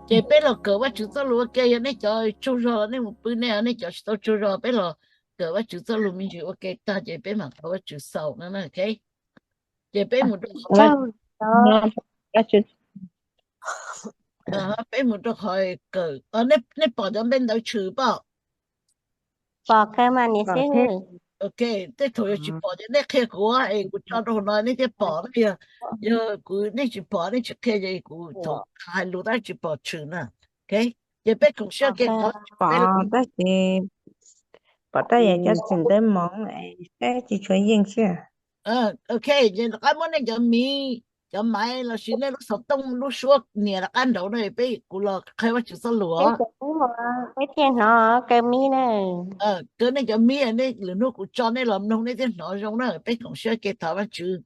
Ces peb los kawm Vajtswv txoj lus ua ke, yog nej cov tsaug zog los nej mus pw, nej nej cov tsis tau tsaug zog peb los kawm Vajtswv txoj lus me ntsis ua ke tag ces peb mam thov Vajtswv xaus no na, ok? Ces peb mus rau qhov, peb mus rau qhov kawm, nej pom cov npe ntawv tshwm pom? Ok, tej thaum yog tsis pom ces nej qhia kuv es kuv tso rau hauv no nej thiaj pom na. Yog kuv, nej tsis pom nej tsis qhia ces kuv thaum hais lus tab tsis pom tshwm na. Ok, ces peb khoom siab ke thov, pom tab sis pom tab yam cov txiv ntawv moov, peb tsis tshua yeej xwb. Ok, ces rov qab muab nej cov miv, cov maiv lossis nej lub xov tooj lub suab nias rov qab nraud na, peb kuv los qhia Vajtswv txoj lus os. Peb thiaj hnov kaw miv na. Kaw nej cov miv, nej lwm hnub kuv tso nej los mloog nej thiaj hnov zoo na. Peb khoom siab ke thov Vajtswv.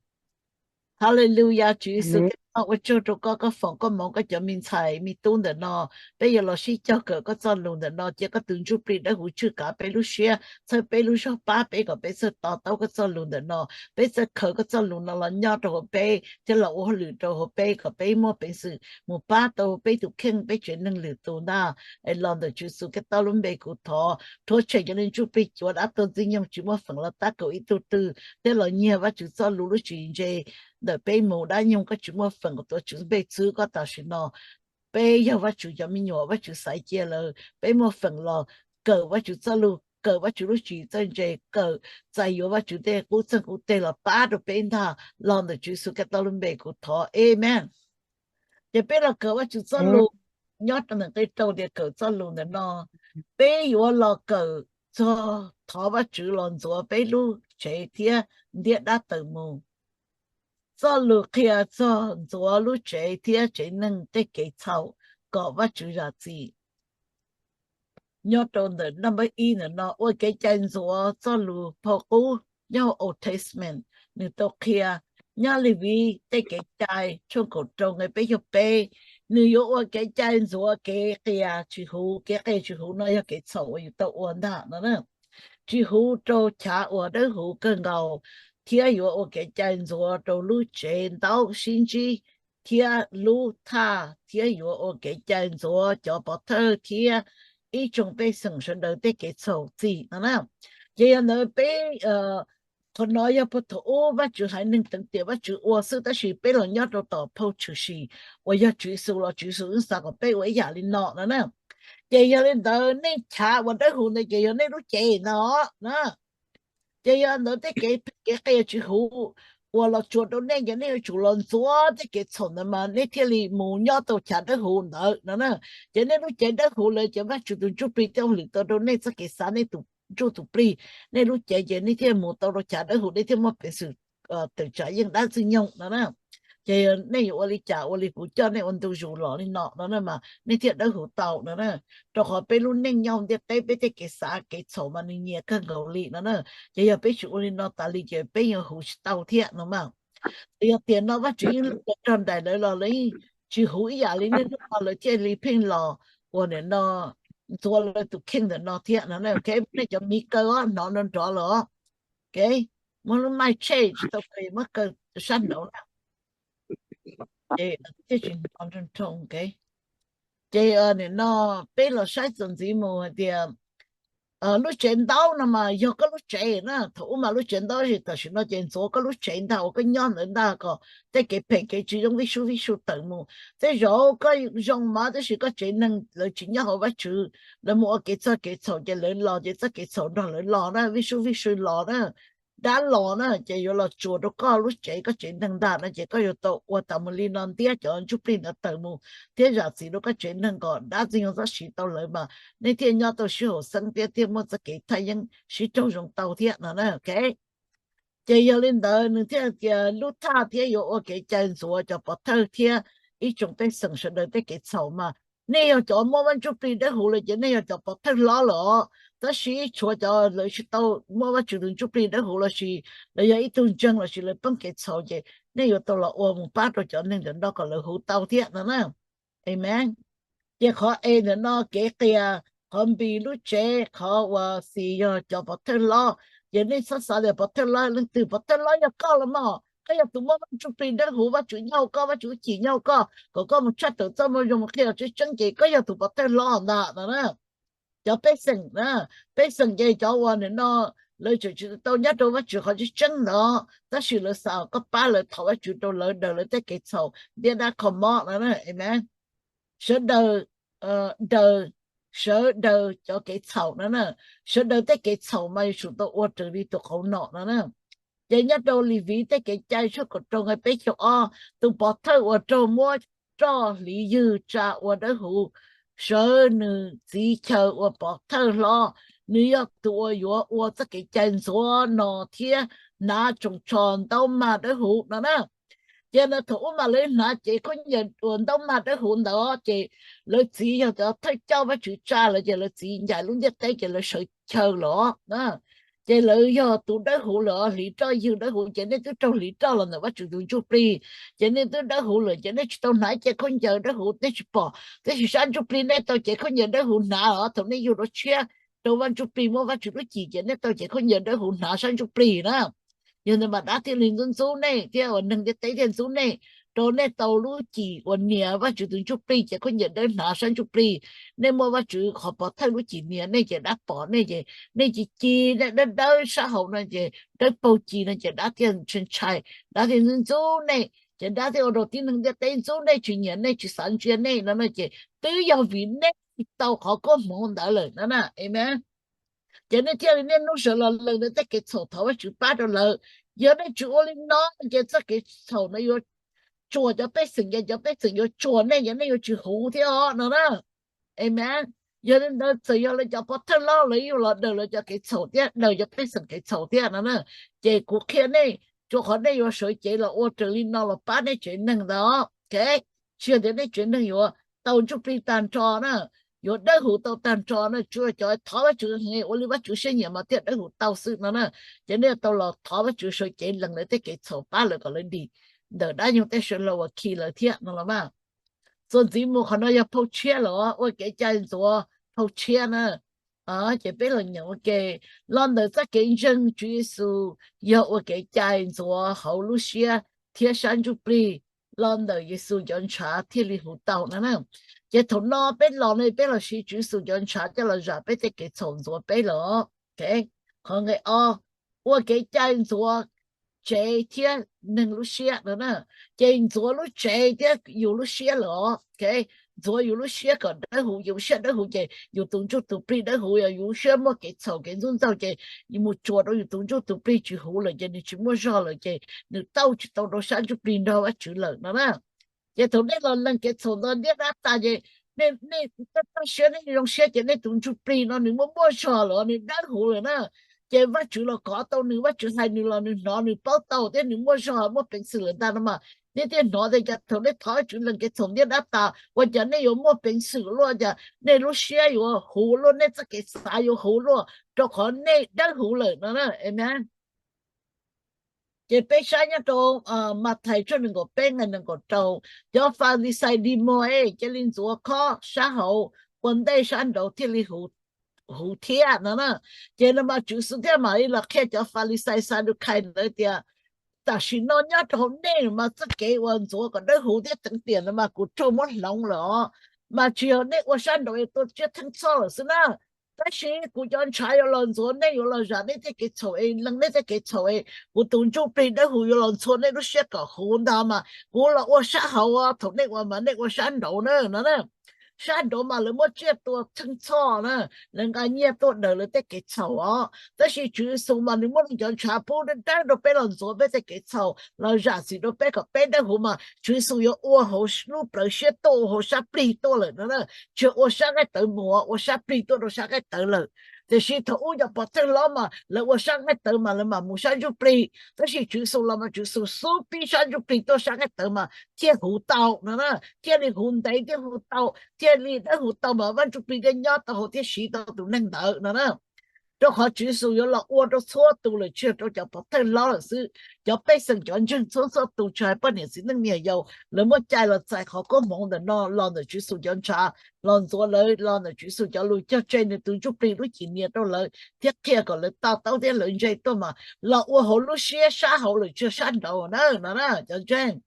Hallelujah, Tswv Yexus Khetos, ua tsaug rau koj, koj foom koj moov koj cov me ntxhais me tub ntawm no. Peb yuav los sib cog kawm koj txoj lus ntawm no, cia koj tus ntsuj plig dawb huv tswj kav peb lub siab, txhawb peb lub zog, pab peb kom peb txawj to taub koj txoj lus ntawm no, peb txawj khaws koj txoj lus no los nyob rau hauv peb thiab los ua hauj lwm rau hauv peb kom peb muaj peev xwm mus pab tau peb tus kheej peb tsev neeg lwm tus ntag. Es los ntawm Tswv Yexus Khetos lub npe kuv thov, rhuav tshem cov niag ntsuj plig cuav dab tuag ntxwg nyoog tsis muaj feem los tab kaum ib tug twg thiab los nyiag Vajtswv txoj lus lub tswv ntse ntawm peb mus. Dab nyoog koj tsis muaj feem, kuv tuav Tswv npe txwv koj tam sim no. Peb yog Vajtswv cov me nyuam, Vajtswv xaiv cia lawm, peb muaj feem los kawm Vajtswv txoj lus, kawm Vajtswv lub tswv txawj ntse, kawm txais yuav Vajtswv tej qub txeeg qub teg los pab rau peb ntag. Los ntawm Tswv Yexus Khetos lub npe kuv thov, amen. Ces peb los kawm Vajtswv txoj lus nyob rau ntawm nqe rau tias kawm txoj lus ntawm no, peb yuav los kawm txog thov Vajtswv los ntxuav peb lub tsev thiab ntiab dab tawm mus. Txoj lus qhia txog ntxuav lub tsev thiab tsev neeg tej kev txhaum kom Vajtswv zam txim. Nyob rau ntawm naj npawb ib ntawm no ua kev cai ntxuav txoj lus phau qub nyob hauv Old Testament, nws tau qhia nyob Levis tej kev cai tshooj kaum rau nqe peb caug peb, nws yuav ua kev cai ntxuav kev qias tsis huv. Kev qias tsis huv no yog kev txhaum uas yus tau ua ntag no na. Tsis huv rau chav uas dawb huv kawg nkaus, thiab yuav ua kev cai ntxuav rau lub tsev ntaub sib ntsib thiab lub thaj, thiab yuav ua kev cai ntxuav cov pov thawj thiab ib tsoom pej xeem sawv daws tej kev txhaum txim no na. Ces yog ntawd peb, qhov no yog puag thaum ub Vajtswv haiv neeg teev tiam Vajtswv ua xwb, tab sis peb los nyob rau tom phau tshwm sim uas yog Tswv Yexus los Tswv Yexus yeej xav kom peb ua ib yam li no no na. Ces yog li ntawd nej chav uas dawb huv ntawd ces yog nej lub cev ntawd na. Ces yog ntawd tej kev phem kev qias tsis huv uas los tsuas rau nej ces nej yuav tsum los ntxuav tej kev txhaum ntawd mas nej thiaj li mus nyob tau chav dawb huv ntawd no na. Ces nej lub cev dawb huv lawm ces Vajtswv tus ntsuj plig thiaj hwm tau rau nej txoj kev xav, nej tus ntsuj tus plig, nej lub cev ces nej thiaj mus tau rau chav dawb huv, nej thiaj muaj peev xwm tawm tsam yeej dab ntxwg nyoog no na. Ces nej yuav ua li cas ua li kuv coj nej ua ntu zus los li no no na mas nej thiaj dawb huv tau no na. Rau qhov peb lub neej nyob hauv ntiaj teb peb tej kev xav kev txhaum mas nws nyias kawg nkaus li no na. Ces yog peb tsis ua li no tas li ces peb yuav huv tsis tau thiab no mas. Yog tiam no Vajtswv yeej lub nrog nraim lawv los lawv yeej tsis huv ib yam li nej lub no, lawv thiaj li pheej los uas nim no ntxuav lawv tus kheej ntawm no thiab no. Nej cov miv kaw hnov nrov nrov los, muab lub maij tshem tsis tau kaw, muab kaw sab nraud na. Ces thiaj tsis hnov nroo nroo. Ces nim no peb los saib txuas ntxiv mus hais tias lub tsev ntaub no mas yog koj lub tsev na. Thaum ub mas lub tsev ntaub, tam sim no ces ntxuav koj lub tsev ntag uas koj nyob ntawd ntag kom tej kev phem kev tsis zoo vij sub vij sub tawm mus. Tej zaum koj zoo mas tab sis koj tsev neeg lawv tsis nyob hauv Vajtswv, lawv mus ua kev txog kev txhaum ces lawv los ces txoj kev txhaum nrog lawv los na, vij sub vij sub los na, dab los na ces yuav los tsuas rau koj lub tsev koj tsev neeg ntag no ces koj yuav tau ua tas mus li no ntiab cov ntsuj plig ntawd tawm mus thiab zam txim rau koj tsev neeg kom dab ntxwg nyoog txhob siv tau lawv mas nej thiaj nyob tau sib haum xeeb thiab thiaj muaj txoj kev thaj yeeb sib raug zoo tau thiab no na. Ces yog li ntawd nws thiaj tias lub thaj thiab yuav ua kev cai ntxuav cov pov thawj thiab ib tsoom pej xeem sawv daws tej kev txhaum mas nej yog cov muaj Vaj Ntsuj Plig Dawb Huv lawm ces nej yog cov pov thawj hlob lawm os. Tab sis tshuav cov lawv tsis tau muaj Vajtswv tus Ntsuj Plig Dawb Huv lossis lawv yog ib tug ntseeg lossis lawv poob kev txhaum ces nej yuav tau los ua mus pab rau cov neeg ntawm no kom lawv huv tau thiab no na. Amen. Ces qhov E ntawm no kev qias, qhov B lub tsev, qhov uas C yog cov pov thawj hlob. Ces nej txhob xav tias pov thawj hlob leej twg, pov thawj hlob yog koj los mas. Koj yog tus muaj Vaj Ntsuj Plig Dawb Huv, Vajtswv nyob hauv koj, Vajtswv lub cim nyob hauv koj, kom koj mus tshaj tawm txoj moo zoo qhia tseeb tseeb ces koj yog tus pov thawj hlob ntag no na. Cov pej xeem na, pej xeem ces cov uas nim no lawv tseem tsis tau nyob rau Vajtswv qhov tseeb tseeb ntawd, tab sis lawv xav koj pab lawv, thov Vajtswv rau lawv daws lawv tej kev txhaum ntiab dab kho mob no na. Amen. Sawv daws daws, sawv daws cov kev txhaum no na, sawv daws tej kev txhaum mas yuav tsum tau ua raws li tus qauv nom no na. Ces nyob rau Levis tej kev cai tshooj kaum rau nqe peb caug ob, tus pov thawj uas raug muab roj hliv ywg tsa ua dawb huv sawv nws txiv chaw ua pov thawj hlob, nws yog tus uas yuav ua txoj kev cai ntxuav no thiab hnav tsoos tsho ntaub mag dawb huv no na. Ces ntawd thaum ub mas lawv hnav cev khaub ncaws uas ntaub mag dawb huv ntawd ces lawv txiv yog cov thawj coj Vajtswv tsa lawv ces lawv txiv ncaim lub ntiaj teb ces lawv sawv chaw los na. Ces lawv yog tus dawb huv lawm, hliv roj ywg dawb huv ces nej twb raug hliv roj los ntawm Vajtswv tus Ntsuj Plig, ces nej twb dawb huv lawm ces nej tsis tau hnav ib ce khaub ncaws dawb huv, nej tsis pom. Tab sis sab ntsuj plig nej tau cev khaub ncaws dawb huv hnav los thaum nej yug dua tshiab rau Vaj Ntsuj Plig muaj Vajtswv lub cim ces nej tau cev khaub ncaws dawb huv hnav sab ntsuj plig na. Yog ntawd mas dab thiaj li ntxub ntxub nej thiab uas neeg ntiaj teb thiaj ntxub nej, rau nej tau lub cim uas nias Vajtswv tus Ntsuj Plig, cev khaub ncaws dawb hnav sab ntsuj plig. Nej muaj Vajtswv qhov pov thawj lub cim nias nej ces dab pom nej ces nej ci ci, nej dawb dawb sab hauv no ces dawb paug ci no ces dab thiaj ntshai ntshai, dab thiaj ntxub ntxub nej ces dab thiaj ua rau tib neeg ntiaj teb ntxub nej, tsis nyiam nej, tsis xav ntsia nej no na. Ces twb yog vim nej tsis tau qhov koob hmoov ntawd lawm no na. Amen. Ces nej thiaj li niaj hnub sawv los lees lawv tej kev txhaum thov Vajtswv pab rau lawv. Yog nej tsis ua li no ces txoj kev txhaum no yuav tsuas cov pej xeem, ces cov pej xeem yuav tsuas nej, ces nej yuav tsis huv thiab os no na. Amen. Yog li ntawd txawm yog lawv cov pov thawj hlob lawv yuav los daws lawv cov kev txhaum thiab daws cov pej xeem kev txhaum thiab no na. Ces kuv qhia nej, rau qhov nej yuav sawv cev los ua raws li no los pab nej tsev neeg ntawd. Tsis yog tias nej tsev neeg yuav tau ntsuj plig tag nrho na, yuav dawb huv tau tag nrho na. Tsuas cov thov Vajtswv heev, ua li Vajtswv siab nyiam mas thiaj dawb huv tau xwb no na. Ces nej yuav tau los thov Vajtswv sawv cev lees lawv tej kev txhaum pab lawv kom lawv dim ntawm dab nyoog tej sawv laus uas khi lawv thiab no los mas. Txuas ntxiv mus qhov no yog phau tshiab los ua kev cai ntxuav phau tshiab na. Ces peb los nyeem ua ke. Los ntawm txoj kev ntseeg Tswv Yexus yog ua kev cai ntxuav hauv lub siab thiab sab ntsuj plig, los ntawm Yexus cov ntshav thiaj li huv tau no na. Ces thaum no peb los no peb los siv Tswv Yexus cov ntshav coj los zam peb tej kev txhaum ntxuav peb los. Qhov nqe ob, ua kev cai ntxuav tsev thiab neeg lub siab no na. Ces ntxuav lub tsev thiab yus lub siab lawm os. Ntxuav yus lub siab kom dawb huv, yus lub siab dawb huv ces yus tus ntsuj tus plig dawb huv. Yog yus lub siab muaj kev txhaum kev ntxub ntxaug ces yus mus tsuas rau yus tus ntsuj tus plig tsis huv lawm ces nws tsis muaj zog lawm ces nws tauj tsis tau rau sab ntsuj plig nrog Vajtswv lawm no na. Ces thaum nej los lees kev txhaum ntawd ntiab dab tas ces nej, nej tag siab, nej zoo siab ces nej tus ntsuj plig no nws muaj muaj zog lawm, nws dawb huv lawm na. Ces Vajtswv los kov tau nws, Vajtswv hais nws los nws hnov, nws paub tau thiab nws muaj zog muaj peev xwm lawm ntag no mas. Nej thiaj hnov tias cas thaum nej thov Vajtswv lees kev txhaum ntiab dab tas ua cas nej yuav muaj peev xwm luaj, cas nej lub siab yuav huv luaj, nej txoj kev xav yuav huv luaj, rau qhov nej dawb huv lawm no na. Amen. Ces peb saib nyob rau Mathais tshooj nees nkaum peb nqe nees nkaum rau, cov Falixais dig muag es cia li ntxuav khob sab hauv, ua ntej sab nraud thiaj li huv thiab no na. Ces no mas Tswv Yexus thiaj mam li los qhia cov Falixais Xadukhais ntawd tias, tam sim no nyob rau hauv nej mas txoj kev uas ntxuav kom dawb huv thiab teev tiam ntawd mas kuv raug muab hloov lawm os. Mas tsis yog nej ua sab nraud es tua tsiab theej txhoj lawm xwb na, tab sis kuv cov ntshav yuav los ntxuav nej, yuav los zam nej tej kev txhaum es lees nej tej kev txhaum es kuv tus ntsuj plig dawb huv yuav los ntxhua nej lub siab kom huv ntag mas kuv los ua sab hauv, thaum nej ua mas nej ua sab nraud na no na. Sab nraud mas lawv muab tsiaj tua theej txhoj na, lawv nqa nyiaj tuaj daws lawv tej kev txhaum os. Tab sis Tswv Yexus mas nws muab nws cov ntshav pub dawb dawb rau peb los ntxuav peb tej kev txhaum, los zam txim rau peb kom peb dawb huv mas Tswv Yexus yuav ua hauv lub plawv siab tuaj, ua hauv sab plig tuaj lawm no na. Tsis ua sab nqaij tawv mus, ua sab plig tuaj rau sab nqaij tawv lawm. Tiam sis thaum ub cov pov thawj hlob mas lawv ua sab nqaij tawv mas lawv mam mus sab ntsuj plig, tab sis Tswv Yexus los mas Tswv Yexus xub pib sab ntsuj plig tuaj sab nqaij tawv mas thiaj huv tau no na, thiaj li huv ntev thiaj huv tau, thiaj li dawb huv tau mas Vaj Ntsuj Plig thiaj nyob tau hauv thiaj siv tau tus neeg ntawd no na. Rau qhov Tswv Yexus yuav los ua rau txhua tus lawm, tsis yog rau cov pov thawj hlob lawm xwb, cov pej xeem cov ntseeg txhua txhua tus, tsis hais poj niam txiv neej niam yau, lawv muaj cai los txais qhov koob hmoov ntawm no los ntawm Tswv Yexus cov ntshav, los ntxuav lawv los ntawm Tswv Yexus cov lus cog tseg nws tus ntsuj plig lub cim nias rau lawv thiab qhia kom lawv to taub thiab lawv ntse tuaj mas los ua hauv lub siab sab hauv lawm, tsis yog sab nraud na no na cov ntseeg.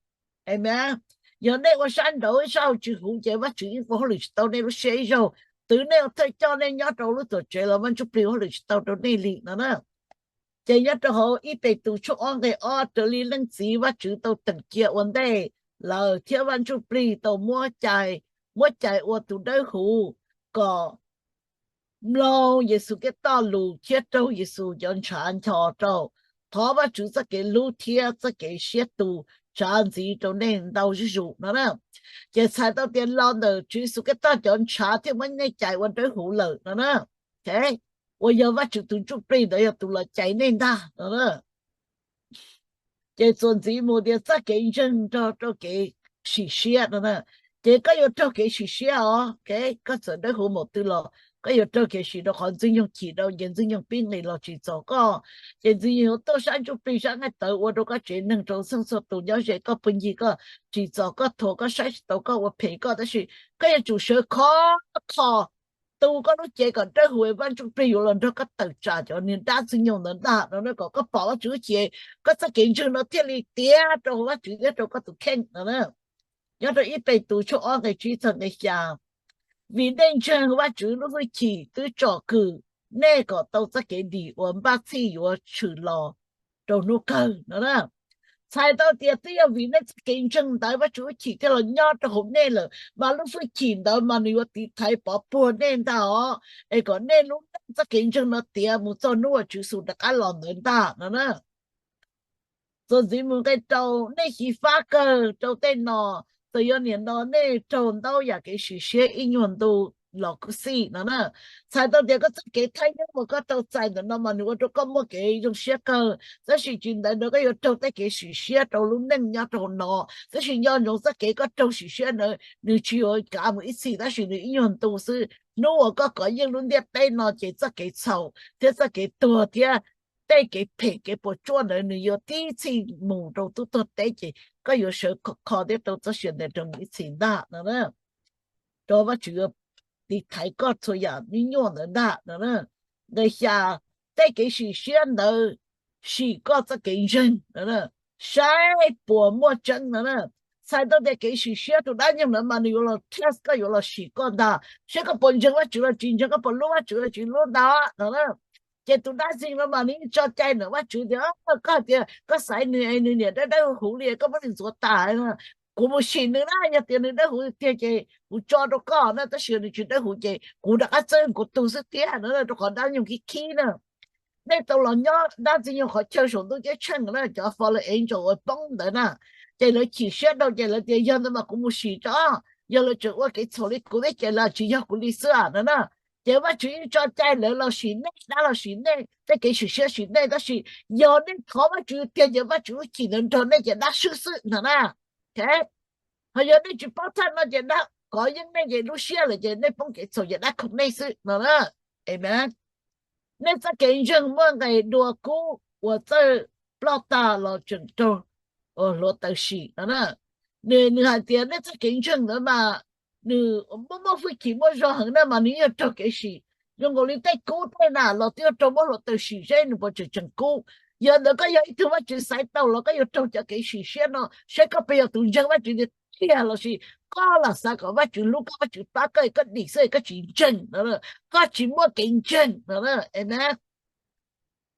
Amen. Yog nej ua sab nraud sab hauv tsis huv ces Vajtswv yeej ua hauj lwm tsis tau nej lub siab ib zaug. Twb nej ua thawj coj nej nyob rau lub tuam tsev los Vaj Ntsuj Plig ua hauj lwm tsis tau rau nej li no na. Ces nyob rau hauv ib Petus tshooj ob nqe ob, raws li Leej Txiv Vajtswv tau teem cia ua ntej lawm thiab Vaj Ntsuj Plig tau muab cai, muab cai ua tus dawb huv kom mloog Yexus Khetos lus thiab raug Yexus cov ntshav ncho rau. Thov Vajtswv txoj kev hlub thiab txoj kev siab tus tsav ntxiv rau nej ntau zuj zus no na. Ces txhais tau tias los ntawm Tswv Yexus Khetos cov ntshav thiaj muab nej cai ua dawb huv lawm no na. Uas yog Vajtswv tus Ntsuj Plig ntawd yog tus los cai nej ntag no na. Ces txuas ntxiv mus tias txoj kev ntseeg nrog rau kev sim siab no na. Ces koj yuav raug kev sim siab os, koj txawm dawb huv npaum twg los koj yuav raug kev sim, rau qhov Ntxwg Nyoog chim rau ces Ntxwg Nyoog pib nqis los tsim txom koj. Ces Ntxwg Nyoog yuav tuaj sab ntsuj plig sab nqaij tawv ua rau koj tsev neeg rau txheej txhua tus nyob ze koj, pw ncig koj, tsim txom koj, thuam koj, saib tsis taus koj, ua phem koj, tab sis koj yuav tsum sawv khov kho tu koj lub cev kom dawb huv, Vaj Ntsuj Plig yuav los nrog koj tawm tsam cov niag dab Ntxwg Nyoog ntawd ntag no na, kom koj pom Vajtswv lub cev, koj txoj kev ntseeg no thiaj li tiav rau Vajtswv thiab rau koj tus kheej no na. Nyob rau ib Petus tshooj ob nqe tsib txog nqe xya, vim nej ntseeg Vajtswv lub hwj chim twb tsom kwm nej kom tau txoj kev dim uas npaj txhij yuav tshwm los rau hnub kawg no na. Txhais tau tias twb yog vim nej txoj kev ntseeg ntawd Vajtswv lub hwj chim thiaj los nyob rau hauv nej lawm, mas lub hwj chim ntawd mas nws yuav tiv thaiv pov puag nej ntag os, es kom nej lub neej txoj kev ntseeg no tiav mus txog hnub uas Tswv Yexus rov qab los ntawd ntag no na. Txuas ntxiv mus nqe rau, nej xyiv fab kawg rau tej no, txawm yog nim no nej raug ntau yam kev sim siab ib nyuag ntu los kuj xij no na. Txhais tau tias koj txoj kev thaij yeeb uas koj tau txais ntawm no mas nws ua rau koj muaj kev zoo siab kawg, tab sis tsis ntawd no koj yuav raug tej kev sim siab rau lub neej nyob rau hauv no. Tab sis nco ntsoov txoj kev koj raug sim siab ntawd nws tsis yuav kav mus ib txhis, tab sis nws ib nyuag ntu xwb. Hnub uas koj kov yeej lub ntiaj teb no ces txoj kev txhaum thiab txoj kev tuag thiab tej kev phem kev puas tsuaj ntawd nws yuav tib txhij mus rau tub tuag teb, ces koj yuav sawv khov kho thiab tau txoj sia ntev rau mus ib txhis ntag no na. Rau Vajtswv yuav tiv thaiv koj txhua yam me nyuaj ntawd ntag no na. Nqe xya, tej kev sim siab ntawd sim koj txoj kev ntseeg no na, saib puas muaj tseeb no na. Txhais tau tias kev sim siab tus dab nyoog ntawd mas nws yuav los test koj, yuav los sim koj ntag, saib koj puas ntseeg Vajtswv los tsis ntseeg, koj puas hlub Vajtswv los tsis hlub ntag no na. Ces tus dab ntxwg no mas nws yeej tso cai ntawm Vajtswv tias, koj hais tias koj xaiv nws es nws niam dawb dawb huv li, koj muab nws ntxuav tas, kuv mus sim nws na, yog tias nws dawb huv tiag ces kuv tso rau koj na, tab sis nws tsis dawb huv ces kuv rov qab txeeb kuv tug xwb tiag no, rau qhov dab nyoog khib khib na. Nej tau los nyob dab ntxwg nyoog qhov chaw saum ntuj ceeb tsheej na, cov fallen angel uas poob ntawd na, ces lawv chim siab dhau ces lawv tias yog ntawd mas kuv mus sim tso, yog lawv tseem ua kev txhaum li kuv thiab ces lawv tsis yog kuv li xwb no na. Ces Vajtswv yeej tso cai lawv los sim nej, dab los sim nej, tej kev sim siab sim nej, tab sis yog nej thov Vajtswv tiag ces Vajtswv lub hwj chim ntawd nrog nej ces dab swb xwb no na. Ho yog nej tsis paub thaj no ces dab kov yeej nej ces lub siab lawm ces nej poob kev txhaum ces dab khoom nej xwb no na. Amen. Nej txoj kev ntseeg muaj nqe dua kub uas txawj ploj tag los tseem raug hluav taws sim no na. Nws, nws hais tias nej txoj kev ntseeg ntawd mas nws muaj, muaj hwj chim muaj zog heev na mas nws yuav raug kev sim. Zoo nkaus li tej kub tej na los twb yuav raug muab hluav taws sim seb nws puas tseem tseem kub. Yog ntawd koj yog ib tug Vajtswv xaiv tau los koj yuav raug cov kev sim siab no, saib koj puas yog tus ntseeg Vajtswv tiag tiag lossis koj lam xav kom Vajtswv hlub koj, Vajtswv pab koj, koj dim xwb koj tsis ntseeg no, koj tsis muaj kev ntseeg no. Amen.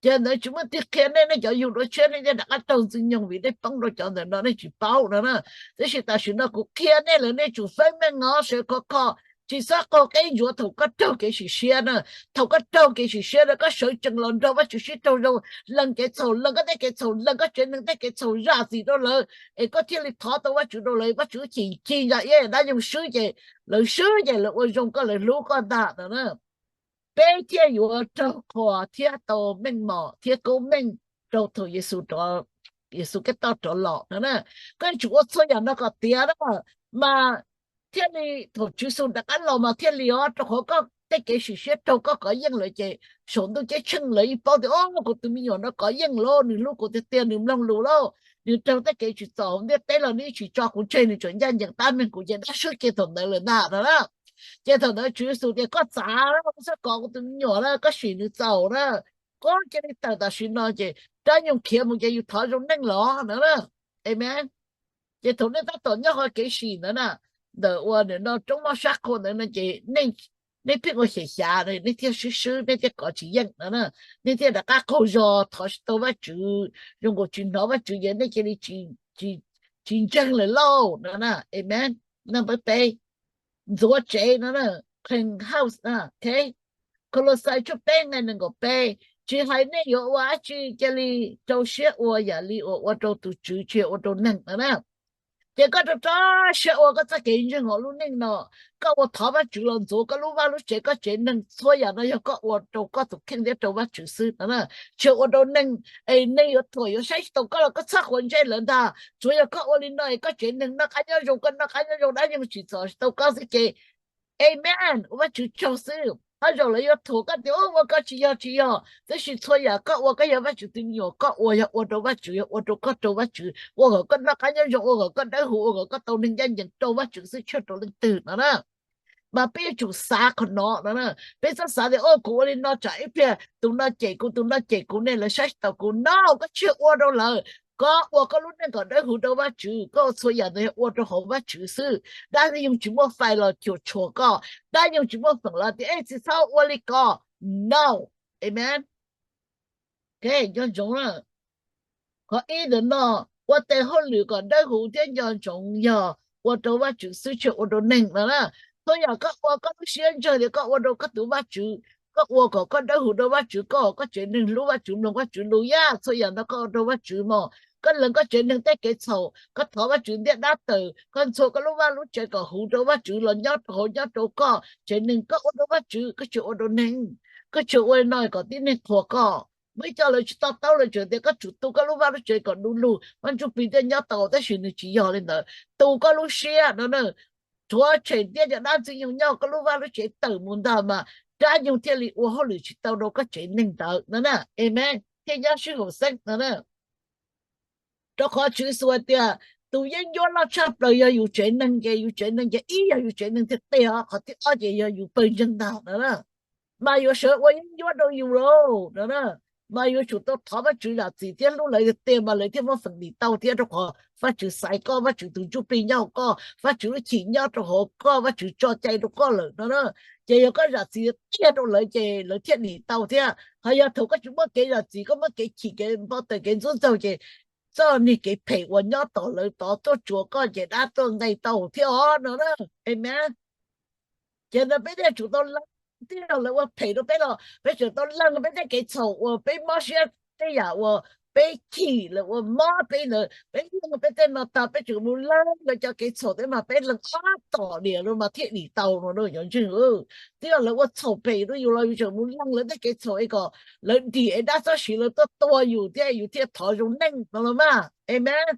Ces ntawd tsis muaj tig qhia nej, nej cov yug dua tshiab nej thiaj rov qab raug ntxwg nyoog vim nej poob rau cov ntawm no nej tsis paub no na. Tab sis tam sim no kuv qhia nej lawm, nej tsum feeb meej no, sawv khov kho, tsis txhob qaug qeb ntsuav thaum koj raug kev sim siab na. Thaum koj raug kev sim siab na koj sawv tsees los nrog Vajtswv sib raug zoo, lees kev txhaum, lees koj tej kev txhaum, lees koj tsev neeg tej kev txhaum zam txim rau lawv, es koj thiaj li thov tau Vajtswv rau lawv, Vajtswv chim ncig ntsa iab dab nyoog swb ces lawv swb ces lawv ua zoo koj, lawv hlub koj ntag no na. Peb thiaj yuav raug qhuas thiab tau meej mom thiab koob meej rau thaum Yexus, Yexus Khetos rov los no na. Koj yuav tsum ua txhua yam no kom tiav na, mas thiaj li thaum Tswv Yexus rov qab los mas thiaj li os, rau qhov koj tej kev sim siab raug koj kov yeej lawm ces saum ntuj ceeb tsheej lawv yeej paub tias, o, kuv tus me nyuam no kov yeej lawm, nws hlub kuv tiag tiag, nws mloog lus lawm, nws raug tej kev tsim txom hauv ntiaj teb los nws yeej tsis tso kuv tseg, nws tseem ncaj ncees tab meeg kuv, ces dab swb kiag thaum ntawd lawm ntag no na. Ces thaum ntawd Tswv Yexus tias, koj txav, koj txhob kov kuv tus me nyuam na, koj sim nws txaus na, koj cia li tawm tam sim no. Ces dab nyoog khiav mus ces yus thov zoo neej los no na. Amen. Ces thaum nej tab tom nyob qhov kev sim ntawd na, ntawm uas nim no roob moj sab qhua ntawd no ces nej pheej ua xyem xyav, nej thiaj swb swb, nej thiaj kov tsis yeej no na. Nej thiaj rov qab qaug zog thov tsis tau Vajtswv, zoo nkaus tsis hnov Vajtswv ces nej cia li tsis ntseeg lawm lauj no na. Amen. Number peb, ntxuav tsev no na, clean house no. Kolauxais tshooj peb nqe nees nkaum peb, tsis hais nej yuav ua dab tsi cia li rau siab ua yam li uas ua rau tus Tswv, tsis yog ua rau neeg no na. Ces koj rau rau siab ua koj txoj kev ntseeg hauv lub neej no, koj ua thov Vajtswv los ntxuav koj lub vaj lub tsev koj tsev neeg, txhua yam no yog koj ua rau koj tus kheej thiab rau Vajtswv xwb no na. Tsis yog ua rau neeg, es neeg yuav thuam yuav saib tsis taus koj los koj txhob quav ntsej lawv ntag. Tsuav yog koj ua li no es koj tsev neeg noj qab nyob zoo, koj noj qab nyob zoo, dab nyoog tsis txom tsis tau koj xwb ces amen, ua Vajtswv tsaug xwb. Qhov zaum lawv yuav thuam koj tias ua koj tsis yog tsis yog, tab sis txhua yam koj ua koj yog Vajtswv tus me nyuam, koj ua yog ua rau Vajtswv, yog ua rau koj rau Vajtswv, ua kom koj noj qab nyob zoo, ua kom koj dawb huv, ua kom koj tau neeg ncaj ncees rau Vajtswv xwb, tsis yog rau leej twg no na. Mas peb yuav tsum xav qhov no no na. Peb txhob xav tias o kuv ua li no tsam ib pliag tus no cem kuv, tus no cem kuv ne, lawv saib tsis taus kuv no, koj tsis yog ua rau lawv. Koj ua koj lub neej kom dawb huv rau Vajtswv, koj ua txhua yam ntawd yog ua rau hauv Vajtswv xwb. Dab nyoog tsis muaj fais los cuam tshuam koj, dab nyoog tsis muaj feem los tias ej txiv txhob ua li ko, no. Amen. Nco ntsoov na, qhov ib ntawm no, ua tes hauj lwm kom dawb huv thiab nco ntsoov yog ua rau Vajtswv xwb, tsis yog ua rau neeg no na. Txhua yam koj ua koj lub siab ntseg tias koj ua rau koj tus Vajtswv, koj ua kom koj dawb huv rau Vajtswv, koj, koj tsev neeg hlub Vajtswv, mloog Vajtswv lus, yam txhua yam no koj ua rau Vajtswv mog. Koj lees koj tsev neeg tej kev txhaum, koj thov Vajtswv ntiab dab tawm, koj ntxhua koj lub vaj lub tsev kom huv rau Vajtswv los nyob rau hauv nyob rau koj tsev neeg, koj ua rau Vajtswv, koj tsis ua rau neeg. Koj tsis ua li no kom tib neeg qhuas koj. Muaj ib co lawv tsis to taub, lawv tseem tias koj tsum tu koj lub vaj lub tsev kom du lug, Vaj Ntsuj Plig thiaj nyob tau, tab sis nws tsis yog li ntawd. Tu koj lub siab no na, rhuav tshem ntiab cov dab ntxwg nyoog nyob koj lub vaj lub tsev tawm mus ntag mas dab nyoog thiaj li ua hauj lwm tsis tau rau koj tsev neeg ntawd no na. Amen. Thiaj nyob sib haum xeeb no na. Rau qhov Tswv Yexus hais tias tus yeeb ncuab loj tshaj plaws yog yus tsev neeg, ces yus tsev neeg ces ib yog yus tsev neeg tiag tiag os, qhov thib ob ces yog yus pawg ntseeg ntag no na. Mas yuav sawv ua yeeb ncuab rau yus lauj no na. Mas yuav tsum tau thov Vajtswv zam txim thiab hlub lawv tiag tiag mas lawv thiaj muaj feem dim tau thiab, rau qhov Vajtswv xaiv koj, Vajtswv tus Ntsuj Plig nyob hauv koj, Vajtswv lub cim nyob rau hauv koj, Vajtswv tso cai rau koj lawm no na. Ces yog koj zam txim tiag rau lawv ces lawv thiaj dim tau thiab. Ho yog thaum koj tsis muaj kev zam txim, koj muaj kev chim, kev npau taws, kev ntxub ntxaug ces txoj niag kev phem uas nyob tom lawv tod tuaj tsuas koj ces dab tuaj nqe tau thiab os no na. Amen. Ces no peb thiaj tsum tau lees, tij laug lawv ua phem rau peb los peb tsum tau lees peb tej kev txhaum uas peb mob siab, tej yam uas peb chim lawv ua mob peb ntawd, peb lees peb tej no tag peb tsum mus lees lawv cov kev txhaum thiab mas peb lees ob tom diam no mas thiaj dim tau no cov ntseeg. Tij laug lawv ua txhaum phem rau yus los yus tsum mus lees lawv tej kev txhaum es kom lawv dim es dab txob siv lawv tuaj tua yus thiab yus thiaj thov zoo neej no los mas. Amen.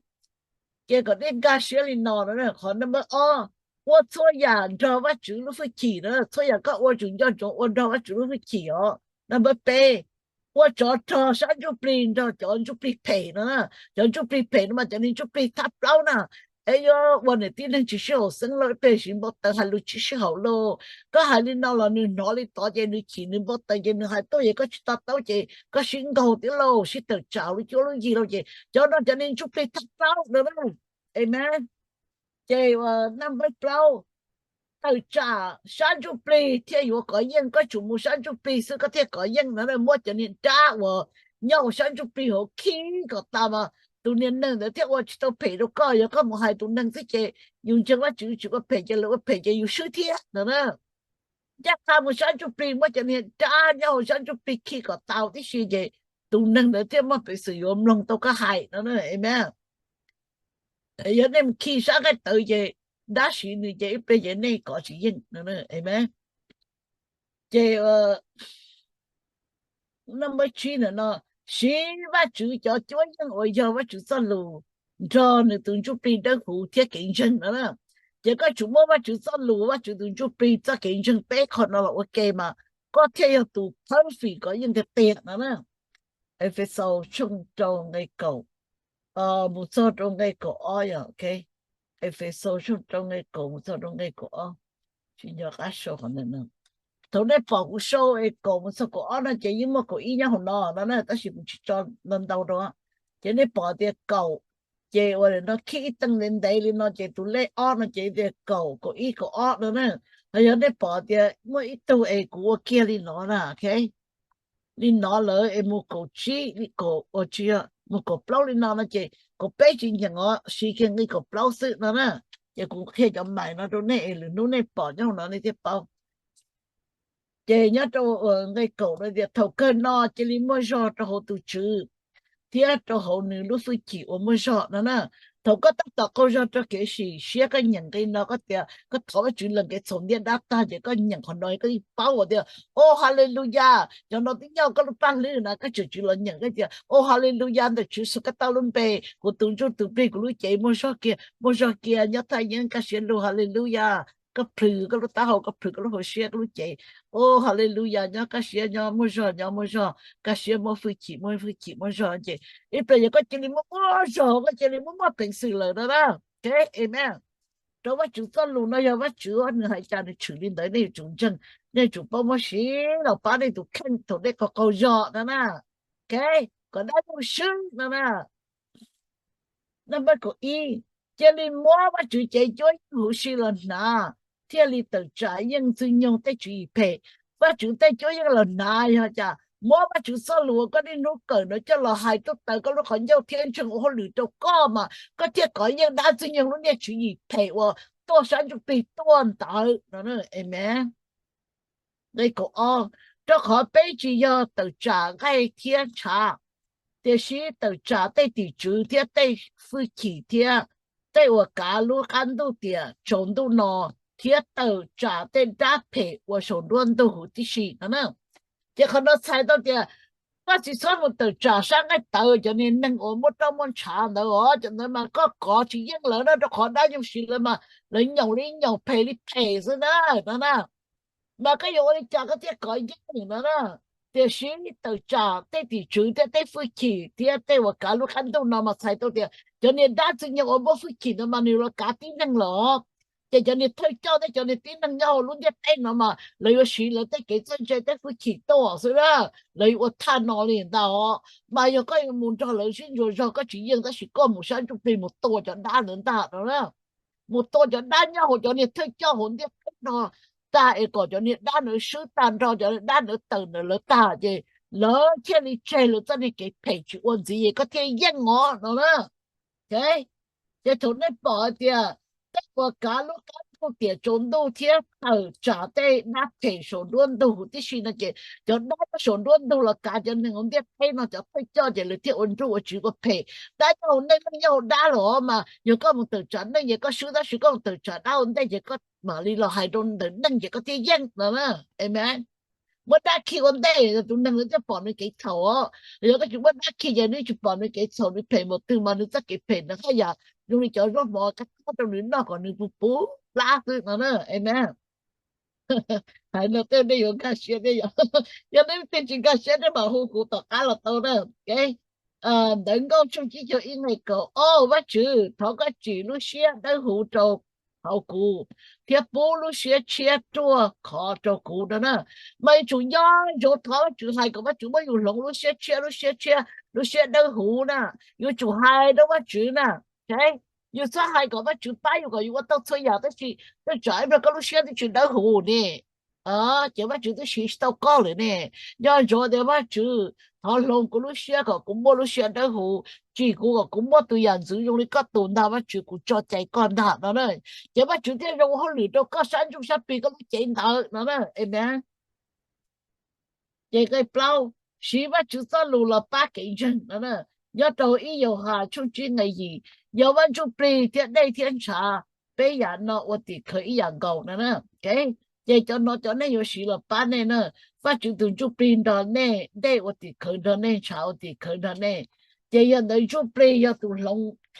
Ces kom nej nkag siab li no no, qhov number ob, ua txhua yam nrog Vajtswv lub hwj chim no, txhua yam koj ua tsum nco ntsoov ua nrog Vajtswv lub hwj chim os. Number peb, ua tsov rog sab ntsuj plig nrog cov ntsuj plig phem no. Cov ntsuj plig phem no mas cov niag ntsuj plig thab plaub na. Es yuav ua niam tij neeg tsis sib haum xeeb lauj, ib pliag siv npau taws hais lus tsis sib haum lauj. Koj hais li no los nws hnov li tod ces nws chim nws npau taws ces nws hais tuaj ces koj tsis to taub ces koj sib nkaug thiab lauj, sib tawm tsam lub cuab lub yig lauj. Ces cov no cov niag ntsuj plig thab plaub no na. Amen. Ces number plaub, tawm tsam sab ntsuj plig thiaj yuav kov yeej. Koj tsum mus sab ntsuj plig xwb koj thiaj kov yeej no. Muab cov niag dab uas nyob hauv sab ntsuj plig hauv khi kom tas mas tus niag neeg ntawd thiaj ua tsis tau phem rau koj. Yog koj mus hais tus neeg xwb ces yus ntseeg Vajtswv tsis ua phem ces lawv ua phem ces yus swb thiab no na. Ncaj qha mus sab ntsuj plig muab cov niag dab nyob hauv sab ntsuj plig khi kom tau tib si ces tus neeg ntawd thiaj muaj peev xwm yuav mloog tau koj hais no. Amen. Yog nej mus khi sab nqaij tawv ces dab siv nws ces ib pliag ces nej kov tsis yeej no. Amen. Ces number tsib ntawm no, siv Vajtswv cov cuab yeej uas yog Vajtswv txoj lus nrog nws tus ntsuj plig dawb huv thiab kev ntseeg no na. Ces koj tsum muab Vajtswv txoj lus, Vajtswv tus Ntsuj Plig txoj kev ntseeg peb qho no los ua ke mas koj thiaj yog tus perfect kov yeej tiag tiag no na. Efexaus tshooj rau nqe kaum mus txog rau nqe kaum ob yom, ok. Efexaus tshooj rau nqe kaum mus txog rau nqe kaum ob. Tsis nco qab sau qhov ntawm no. Thaum nej pom kuv sau es kaum mus txog kaum ob no ces yeej muaj kaum ib nyob hauv no no na, tab sis kuv tsis tso ntau ntau rau. Ces nej pom tias kaum, ces ua li no khij ib teej ntev ntev li no ces tus lej ob no ces tias kaum, kaum ib, kaum ob no na. Ho yog nej pom tias muaj ib tug es kuv ua kiag li no na, ok, li no lawm es mus kaum tsib, kaum, ua tsis yog, mus kaum plaub li no no ces kaum peb tsis nyeem os, siv kiag nqi kaum plaub xwb no na. Ces kuv qhia cov mais no rau nej es lwm hnub nej pom nyob hauv no nej thiaj paub. Ces nyob rau nqe kaum no tias thaum kawg no cia li muaj zog rau hauv tus Tswv thiab rau hauv nws lub hwj chim uas muaj zog no na. Thaum koj tab tom qaug zog rau kev sim siab koj nyeem nqi no koj tias koj thov Vajtswv lees kev txhaum ntiab dab tag ces koj nyeem qhov no koj yeej paub tias, o, haleluya, cov no twb nyob koj lub paj hlwb na, koj tseem tswv los nyeem koj tias, o, haleluya, ntawm Tswv Yexus Khetos lub npe kuv tus ntsuj tus plig kuv lub cev muaj zog kiag, muaj zog kiag, nyob thaj yeeb kaj siab lug, haleluya. Koj plhws koj lub taub hau, koj plhws koj lub hauv siab, koj lub cev, o, haleluya, nyob kaj siab, nyob muaj zog, nyob muaj zog, kaj siab muaj hwj chim, muaj hwj chim muaj zog ces ib pliag yog koj cia li muaj muaj zog, koj cia li muaj muaj peev xwm lawm no na. Ok, amen. Rau Vajtswv txoj lus no yog Vajtswv nws hais cas nws tshwm li ntawd, nej yuav tsum ntseeg, nej yuav tsum paub muab siv los pab nej tus kheej thaum nej qaug qaug zog no na. Ok, kom dab ntxwg swb no na. Number kaum ib, cia li muab Vajtswv cev cuab yeej huv si los hnav thiaj li tawm tsam yeej Ntxwg Nyoog tej tswv yim phem. Vajtswv tej cuab yeej los hnav yog cas? Muab Vajtswv txoj lus uas koj niaj hnub kawm no coj los hais tuaj taws koj lub qhov ncauj thiab ntseeg ua hauj lwm rau koj mas koj thiaj kov yeej dab Ntxwg Nyoog lub niag tswv yim phem uas tuaj sab ntsuj plig tuaj ntawd no. Amen. Nqe kaum ob, rau qhov peb tsis yog tawm tsam nqaij thiab ntshav, tiam sis tawm tsam tej tim tswv thiab tej hwj chim thiab tej uas kav lub qab ntuj tiam tsaus ntuj no thiab tawm tsam tej dab phem uas saum nruab ntug huv tib si no na. Ces qhov no txhais tau tias koj tsis txhob mus tawm tsam sab nqaij tawv cov niag neeg uas muaj roj muaj ntshav ntawd os, cov ntawd mas koj kov tsis yeej lawv na, rau qhov dab nyoog siv lawv mas lawv nyaum li nyaum phem li phem xwb na no na. Mas koj yuav ua li cas koj thiaj kov yeej no na? Tiam sis tawm tsam tej tim tswv thiab tej hwj chim thiab tej uas kav lub qab ntuj no mas txhais tau tias cov niag dab Ntxwg Nyoog uas muaj hwj chim no mas nws los kav tib neeg lawm. Ces cov niag thawj coj thiab cov niag tib neeg nyob hauv lub ntiaj teb no mas lawv yuav siv lawv tej kev txawj ntse tej hwj chim tuaj xwb na. Lawv yuav ua thaj no li ntag os. Mas yog koj yuav mus nrog lawv sib ntsuas zog koj tsis yeej, tab sis koj mus sab ntsuj plig mus tua cov dab ntawd ntag no na. Mus tua cov dab nyob hauv cov niag thawj coj hauv ntiaj teb no tag es kom cov niag dab ntawd swb tag nrho, cov niag dab ntawd tawm ntawm lawv tag ces lawv thiaj li tseg lawv txoj niag kev phem tsis ua ntxiv es koj thiaj yeej os no na. Ces thaum nej pom hais tias tej uas kav lub qab ntuj tiam tsaus ntuj thiab tawm tsam tej dab phem saum nruab ntug huv tib si no ces cov dab nyob saum nruab ntug los kav cov neeg hauv ntiaj teb no cov thawj coj ces lawv thiaj ua nruj ua tsiv ua phem. Dab nyob hauv neej, neej nyob hauv dab los mas yog koj mus tawm tsam neej ces koj swb, tab sis koj mus tawm tsam dab ua ntej ces koj mam li los hais rau ntawm neej ces koj thiaj yeej no na. Amen. Muab dab khi ua ntej, tus neeg nws thiaj pom nws kev txhaum. Yog koj tsis muab dab khi ces nws tsis pom nws kev txhaum, nws phem npaum twg mas nws txoj kev phem ntawd haj yam zoo li cov zaub mov kab rau nws noj kom nws puv puv plab xwb no na. Amen. Hais no tej nej yuav nkag siab thiab yom? Yog nej leej twg tsis nkag siab nej mam hu kuv tom qab los tau na. Ntawv Nkauj tshooj tsib caug ib nqe kaum ob, Vajtswv, thov koj tsim lub siab dawb huv rau hauv kuv thiab pub lub siab tshiab ruaj khov rau kuv no na. Mas yuav tsum nco ntsoov thov Vajtswv, hais kom Vajtswv muab yus hloov lub siab tshiab, lub siab tshiab, lub siab dawb huv na. Yuav tsum hais rau Vajtswv na. Yus txhob hais kom Vajtswv pab yus kom yus ua tau txhua yam tab sis tej tsam ib pliag koj lub siab twb tsis dawb huv ne. Ces Vajtswv twb siv tsis tau koj lawm ne. Nco ntsoov tias Vajtswv, thov hloov kuv lub siab kom kuv muaj lub siab dawb huv, tsim kuv kom kuv muaj tus yam ntxwv zoo li koj tus ntag Vajtswv, kuv tso cai koj ntag no na. Ces Vajtswv thiaj zoo ua hauj lwm rau koj sab ntsuj sab plig koj lub cev ntawd no na. Amen. Ces nqe plaub, siv Vajtswv txoj lus los pab kev ntseeg no na. Nyob rau ib Yauhas tshooj tsib nqe yim, yog Vaj Ntsujplig thiab dej thiab ntshav, peb yam no ua tim khawv ib yam nkaus no na. Ces cov no cov nej yuav siv los pab nej na. Vajtswv tus Ntsujplig nrog nej, dej ua tim khawv nrog nej, ntshav ua tim khawv nrog nej. Ces yog ntawd Ntsujplig yog tus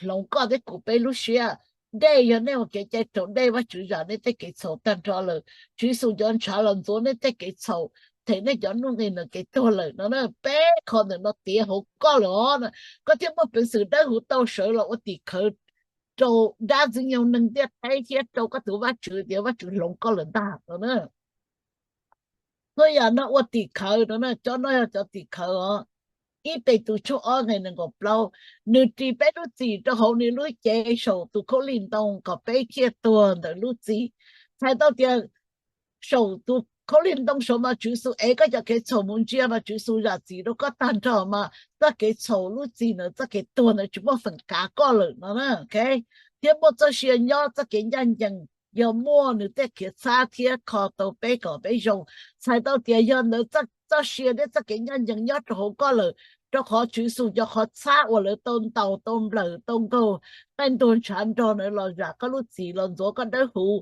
hloov koj thiab kuv peb lub siab, dej, yog nej ua kev cai raus dej, Vajtswv zam nej tej kev txhaum tag nrho lawm. Tswv Yexus cov ntshav los ntxuav nej tej kev txhaum, them nej cov nuj nqis ntawm kev tuag lawm no na. Peb qho ntawm no tiav hauv koj lawm os. Koj thiaj muaj peev xwm dawb huv tau sawv los ua tim khawv rau dab ntxwg nyoog neeg ntiaj teb thiab rau koj tus Vajtswv tias Vajtswv hloov koj lawm ntag no na. Txhua yam no ua tim khawv no na, cov no yog cov tim khawv os. Ib Petus tshooj ob nqe nees nkaum plaub, nws ris peb lub txim rau hauv nws lub cev saum tus khaub lig ntoo kom peb thiaj tuag ntawm lub txim. Txhais tau tias saum tus khaub lig ntoo saud mas Tswv Yexus ev koj cov kev txhaum mus ntsia mas Tswv Yexus zam txim rau koj tag nrho mas txoj kev txhaum lub txim ntawd txoj kev tuag ntawd tsis muaj feem kav koj lawm no na. Thiab muaj txoj sia nyob txoj kev ncaj ncees, yog muaj nws tej khiav txhab thiab kho tau peb kom peb zoo. Txhais tau tias yog ntawd txoj sia thiab txoj kev ncaj ncees nyob rau hauv koj lawm, rau qhov Tswv Yexus cov qhov txhab uas lawv tau ntaus tau nplawm tau nkaug qaij ntuag ntshav nrog ntawd los zam koj lub txim los ntxuav koj dawb huv,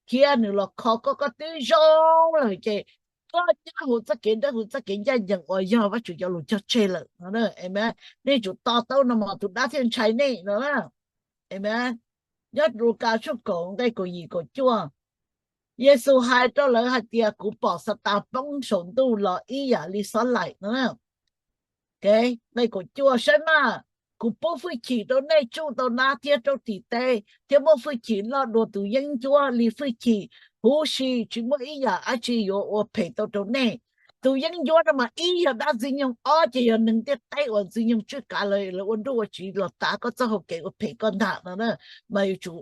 thiab nws los kho koj, koj twb zoo lawm ces koj nyob hauv txoj kev dawb huv txoj kev ncaj ncees uas yog Vajtswv cov lus cog tseg lawm. Amen. Nej tsum to taub no mas tus dab thiaj ntshai nej no. Amen. Nyob Lukas tshooj kaum nqe kaum yim kaum cuaj, Yexus hais rau lawv hais tias kuv pom Xatas poob saum ntuj los ib yam li xob laim no. Nqe kaum cuaj, saib mas, kuv pub hwj chim rau nej tsuj tau nab thiab raub tim teb, thiab muaj hwj chim loj dua tus yeeb ncuab li hwj chim, huv si tsis muaj ib yam dab tsi yuav ua phem tau rau nej. Tus yeeb ncuab no mas ib yog dab ntxwg nyoog, ob ces yog neeg ntiaj teb uas ntxwg nyoog tswj kav lawv, lawv ua nruj ua tsiv los tav koj txoj hau kev ua phem koj ntag no na. Mas yuav tsum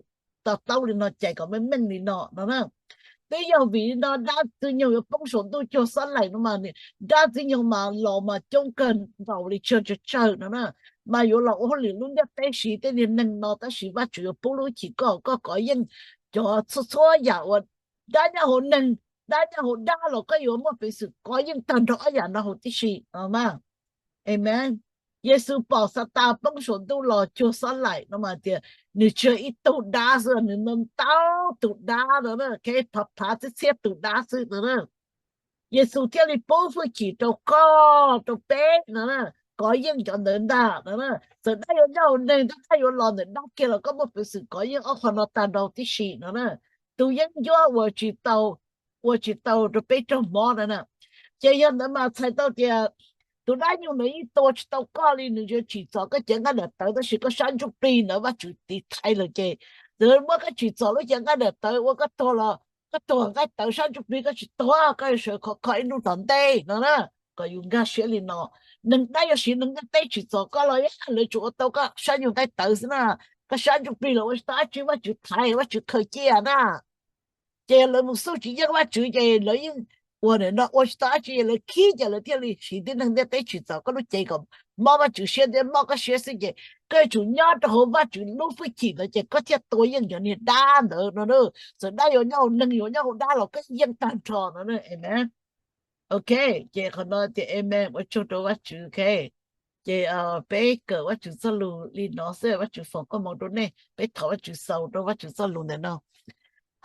to taub li no, cais kom meej meej li no no na. Twb yog vim li no dab ntxwg nyoog yuav poob saum ntuj cuag xob laim no mas, dab ntxwg nyoog mas los mas coob kawg nkaus li tsawg tsawg tsawg no na. Mas yuav los ua hauj lwm lub ntiaj teb siv tej niag neeg no, tab sis Vajtswv yuav pub lub hwj chim koj, koj kov yeej cov txhua txhua yam uas dab nyob hauv neeg, dab nyob hauv dab los koj yuav muaj peev xwm kov yeej tag nrho ob yam no huv tib si no mas. Amen. Yexus pom Xatas poob saum ntuj los cuag xob laim no mas tias nws tsis yog ib tug dab xwb, nws ntau ntau tus dab no, phav phav txhiab txhiab tus dab xwb no. Yexus thiaj li pub hwj chim rau koj rau peb no, kov yeej cov ntawd ntag no. Txawm dab yuav nyob hauv neeg, tab dab yuav los ntawm dab kiag los koj muaj peev xwm kov yeej ob qho no tag nrho tib si no na. Tus yeeb ncuab uas tsis tau, ua tsis tau rau peb raug mob no na. Ces yog ntawd mas txhais tau tias tus dab nyoog ntawd yeej tua tsis tau koj li, nws yuav tsim txom koj cev nqaij daim tawv, tab sis koj sab ntsuj plig ntawd Vajtswv tiv thaiv lawm ces nws muab koj tsim txom lub cev nqaij daim tawv ua koj tuag los koj tuag nqaij tawv sab ntsuj plig, koj tsis tuag, koj yuav sawv khov kho ib hnub tom ntej no na. Kom yus nkag siab li no, neeg dab yuav siv neeg ntiaj teb tsim txom koj los lawv tsuas ua tau koj sab nyuag nqaij tawv xwb na. Koj sab ntsuj plig los ua tsis tau dab tsi, Vajtswv thaiv, Vajtswv khaws cia na. Ces lawv mus xub tsis yeej Vajtswv ces lawv yeej ua nim no ua tsis tau dab tsi, lawv khib ces lawv thiaj li siv tib neeg ntiaj teb tsim txom koj lub cev kom mob Vajtswv siab thiab mob koj siab xwb ces koj yuav tsum nyob rau hauv Vajtswv lub hwj chim ntawd ces koj thiaj tua yeej cov niag dab ntawd no. Txawm dab yuav nyob hauv neeg yuav nyob hauv dab los koj yeej tag nrho no. Amen. Ok, ces qhov no tias amen, ua tsaug rau Vajtswv. Ok, ces peb kawm Vajtswv txoj lus li no xwb, Vajtswv foom koob hmoov rau nej, peb thov Vajtswv xaus rau Vajtswv txoj lus ntawm no.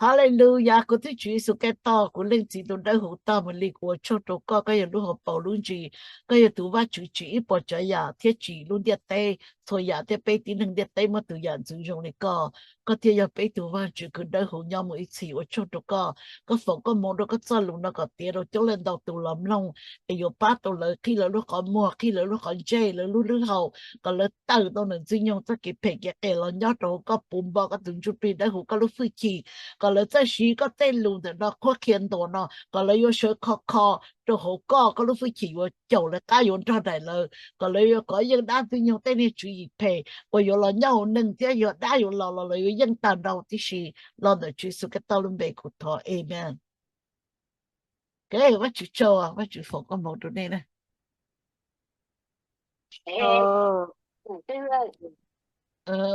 Hallelujah, kuv tus Tswv Yexus Khetos, kuv Leej Txiv tus dawb huv, tag mus li kuv ua tsaug rau koj, koj yog lub hauv paus lub ntsis, koj yog tus Vajtswv tsim ib puas tsav yam thiab tsim lub ntiaj teb txhua yam thiab peb tib neeg ntiaj teb muaj tus yam ntxwv zoo li koj. Koj thiaj yog peb tus Vajtswv kws dawb huv nyob mus ib txhis, ua tsaug rau koj. Koj foom koob hmoov rau koj txoj lus no kom tiav rau coob leej ntau tus los mloog, es yuav pab tau lawv qhib lawv lub qhov muag, qhib lawv lub qhov ntsej, lawv lub hlwb hau, kom lawv tawm tau ntawm ntxwg nyoog txoj kev phem kev qias los nyob rau hauv koj, puv npo koj tus ntsuj plig dawb huv, koj lub hwj chim, kom lawv txawj siv koj tej lus ntawm no qhuab qhia ntuas no, kom lawv yuav sawv khov kho rau hauv koj, koj lub hwj chim yuav caum lawv qab yuav nrog daim lawv, kom lawv yuav kov yeej dab ntxwg nyoog tej niag tswv yim phem uas yuav los nyob hauv neeg thiab yog dab yuav los los lawv yuav yeej tag nrho tib si. Los ntawm Tswv Yexus Khetos lub npe kuv thov, amen. Ok, Vajtswv tsaug, Vajtswv foom koob hmoov rau nej na.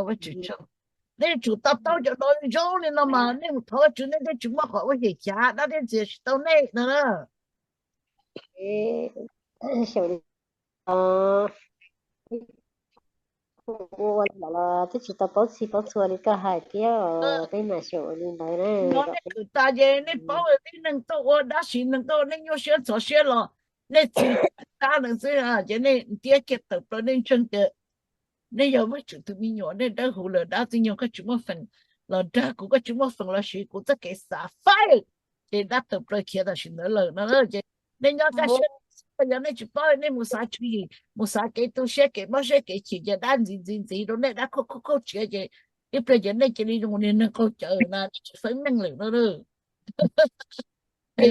Vajtswv tsaug. Nej tsum to taub cov no zoo li no mas nej mus thov Vajtswv nej thiaj tsis muaj qhov ua xyem xyav, dab thiaj ntxias tsis tau nej no na. Xyaum li no, ua li los twb tsis tau paub txhij paub txhua li koj hais thiab, peb mam xyaum li ntawd na. No nej kwv tas ces nej paub tib neeg tuaj ua dab, siv neeg tuaj ua, nej nyuaj siab ntxhov siab los nej txhim dab lawm xwb, ces nej ntiab kiag tawm plaws, nej ntseeg tias nej yog Vajtswv tus me nyuam, nej dawb huv lawm, dab ntxwg nyoog koj tsis muaj feem los nrog kuv, koj tsis muaj feem los siv kuv txoj kev xav faib. Ces dab tawm plaws khiav tam sim ntawd lawm no ces nej nyob kaj siab, yog nej tsis paub nej mus xav tswv yim, mus xav kev tu siab, kev mob siab, kev chim ces dab ntxiv ntxiv ntxiv rau nej, dab khuj khuj khuj tsiav ces ib pliag ces nej cia li zoo niag neeg qaug cawv na, nej tsis feeb meej lawm no. Peb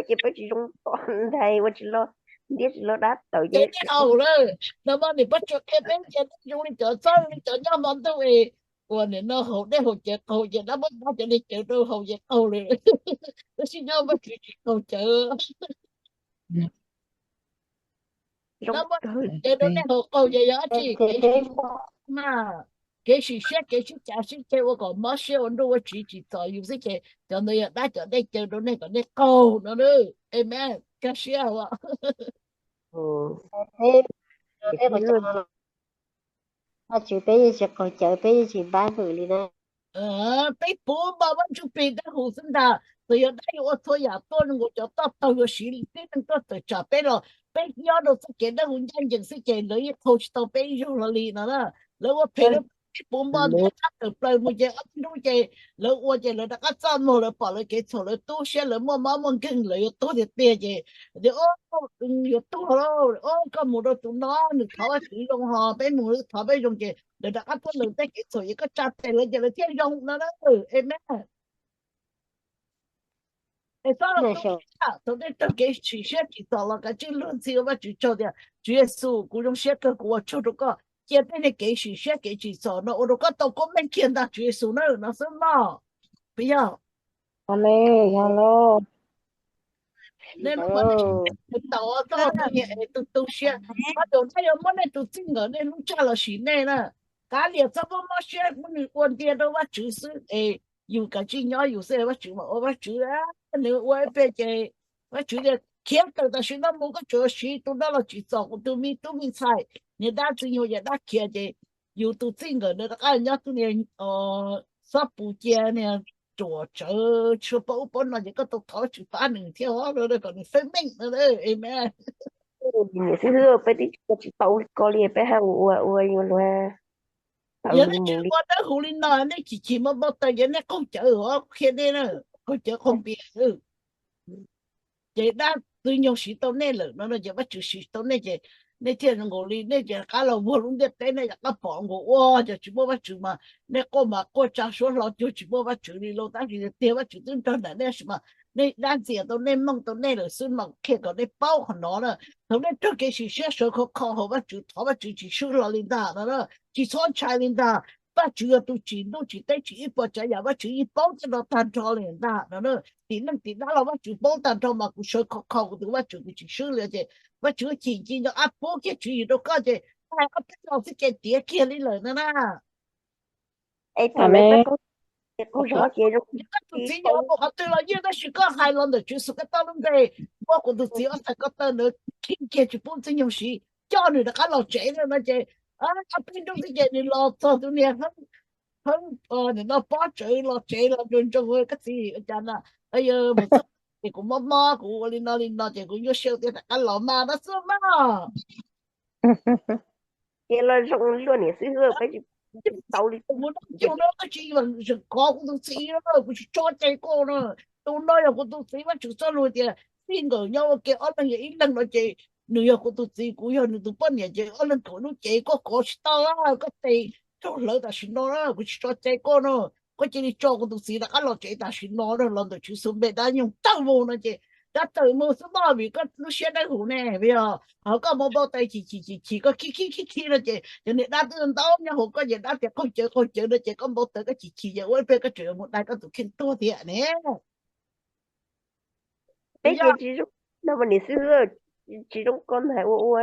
ces peb tsis zoo tom ntag, ua tsis los ntiab tsis los dab tawm ces nej haus lawm no mas niam Pob Tsuas qhia peb tias nej zoo li cov txob li cov nyob hmo ntuj es uas nim no haus dej haus cawv qaug ces dab muab dab cov dej cawv rau haus ces qaug lawm. Tab sis nyob Vajtswv tsis qaug cawv. Dab muab cawv rau nej haus qaug ces yog dab tsi? Kev sim siab, kev sib cav sib ceg ua kom mob siab ua nruj ua tsiv tsim txom yus xwb ces cov ntawd yog dab cov dej cawv rau nej kom nej qaug no. Amen. Kaj siab. Vaj Tswv peb yeej tsis qaug cawv, peb yeej tsis npab hwm li na. Peb puv npo Vaj Ntsuj Plig dawb huv xwb ntag. Txawm yog dab yuav ua txhua yam tuaj, nkaus cov toj taug yuav siv tib neeg tuaj tawm tsam peb los peb nyob rau txoj kev dawb huv ncaj ncees xwb ces lawv yeej qaug tsis tau peb ib zaug hlo li no na. Lawv ua phem rau peb puv npo ntiab dab tawm plaws mus ces ob peb hnub ces lawv ua ces lawv rov qab txaj muag, lawv pom lawv kev txhaum, lawv tu siab, lawv muaj mob muaj nkeeg, lawv yuav tuag tiag tiag ces tias, o, yuav tuag lauj, o, koj mus rau tus no nws thov Vaj Tswv zoo ho peb mus thov peb zoo ces lawv rov qab tuaj lees tej kev txhaum ces koj tsa tes lawv ces lawv thiaj zoo no na. Amen. Es txhob los tau, thaum nej raug kev sim siab tsim txom los kav tsij luag ntxhi ua Vaj Tswv tsaug tias, Tswv Yexus, kuv zoo siab kawg, kuv ua tsaug rau koj, cia tej niag kev sim siab kev tsim txom no ua rau koj tau koob meej kiag ntag Tswv Yexus na, no xwb mog. Puas yog? Nej muab nej tus txiv nkawm nej lub txaj los sim nej na. Kav liam txhob muab mob siab, muab nws ua ntiag rau Vaj Tswv xwb es yus kav tsij nyob yus xwb, Vaj Tswv mas ua Vaj Tswv. Nws ua ib pliag ces Vaj Tswv tias khiav tawm tam sim no mus, koj tseem siv tus no los tsim txom kuv tus me tub me ntxhais. Niag dab txwv nyuag ces dab khiav ces yus tus txij nkawm nws rov qab nyob tus niag xob pus cia niag ruam tsawv tsis paub ub paub no ces koj tau thov Vaj Tswv pab nws thiab os, kom nws feeb meej no. Amen. Niam xib hwb, peb twb ua tsis tau li ko li, peb haj ua ua yuav luag. Yog nej tsis ua dawb huv li no, nej chim chim npau npau taws ces nej qaug cawv os, qhia nej na, qaug cawv qaug npias. Ces dab txwv nyoog siv tau nej lawm no no ces Vaj Tswv siv tau nej ces nej thiaj zoo nkaus li nej ces rov qab los vuag lub ntiaj teb, nej rov qab pom nkaus ua cov tsis muaj Vaj Tswv mas nej quaj mas quaj tsa suab hlo cuag tsis muaj Vaj Tswv li lauj. Tab sis tiag Vaj Tswv twb nrog nraim nej tab sis mas nej dab ntxias tau nej mloog tau nej lawm xwb mas qhia kom nej paub qhov no na. Thaum nej raug kev sim siab sawv khov kho hauv Vaj Tswv, thov Vaj Tswv tsis swb hlo li ntag no na, tsis txhob ntshai li ntag. Vaj Tswv yog tus tsim ntuj tsim teb tsim ib puas tsav yam, Vaj Tswv yeej paub tej no tag nrho li ntag no na. Tim neej tim dab los Vaj Tswv paub tag nrho mas kuv sawv khov kho kuv tus Vaj Tswv kuv tsis swb li ces Vaj Tswv chim nco ab pub kiag tswv yim rau koj ces hais ob peb lo xwb ces tiav kiag li lawm no na. Amen. Koj tus txiv yog mus qhov twg los yeej tab sis koj hais los ntawm Tswv Yexus Khetos lub npe, muab kuv tus txiv ob txhais ko taw ntawd khib kiag tsis pub txwv nyoog siv, coj nws rov qab los tsev no ces ob peb hnub xwb ces nws los txog tus niag hawb, nim no pob tsawv los tsev los nrog nrog koj txiv ua cas na, yog mus txog ces kuv mob mob kuv ua li no li no ces kuv nyuaj siab tias rov qab los mas no xwb mas. Ces los zoo luaj niam xib hwb, peb tsis tau li. Mus noj cug no koj tsis zeem kov kuv tus txiv, kuv tsis tso cai koj no. Tus no yog kuv tus txiv, Vaj Tswv txoj lus tias txij nkawm nyob ua ke ob leeg yog ib leeg no ces nws yog kuv tus txiv, kuv yog nws tus poj niam ces ob leeg kawm lub cev, koj kov tsis tau, koj tes raug hlawv tam sim no na, kuv tsis tso cai koj no. Koj cia li tso kuv tus txiv rov qab los tsev tam sim no, los ntawm Tswv Yexus npe dab nyoog tawm mus no ces dab tawm mus xwb mog, vim koj lub siab dawb huv ne, vim yog hauv koj mus npau taws chim chim chim chim, koj khib khib khib khib no ces cov niag dab twb ntau nyob hauv koj ces dab tias qaug cawv qaug cawv no ces koj npau taws koj chim chim ces ua ib pliag koj tseem yuav mus dai koj tus kheej tuag thiab ne. Peb ces tsis zoo, no mas niam xib hwb, tsis zoo koj ntag, ua ua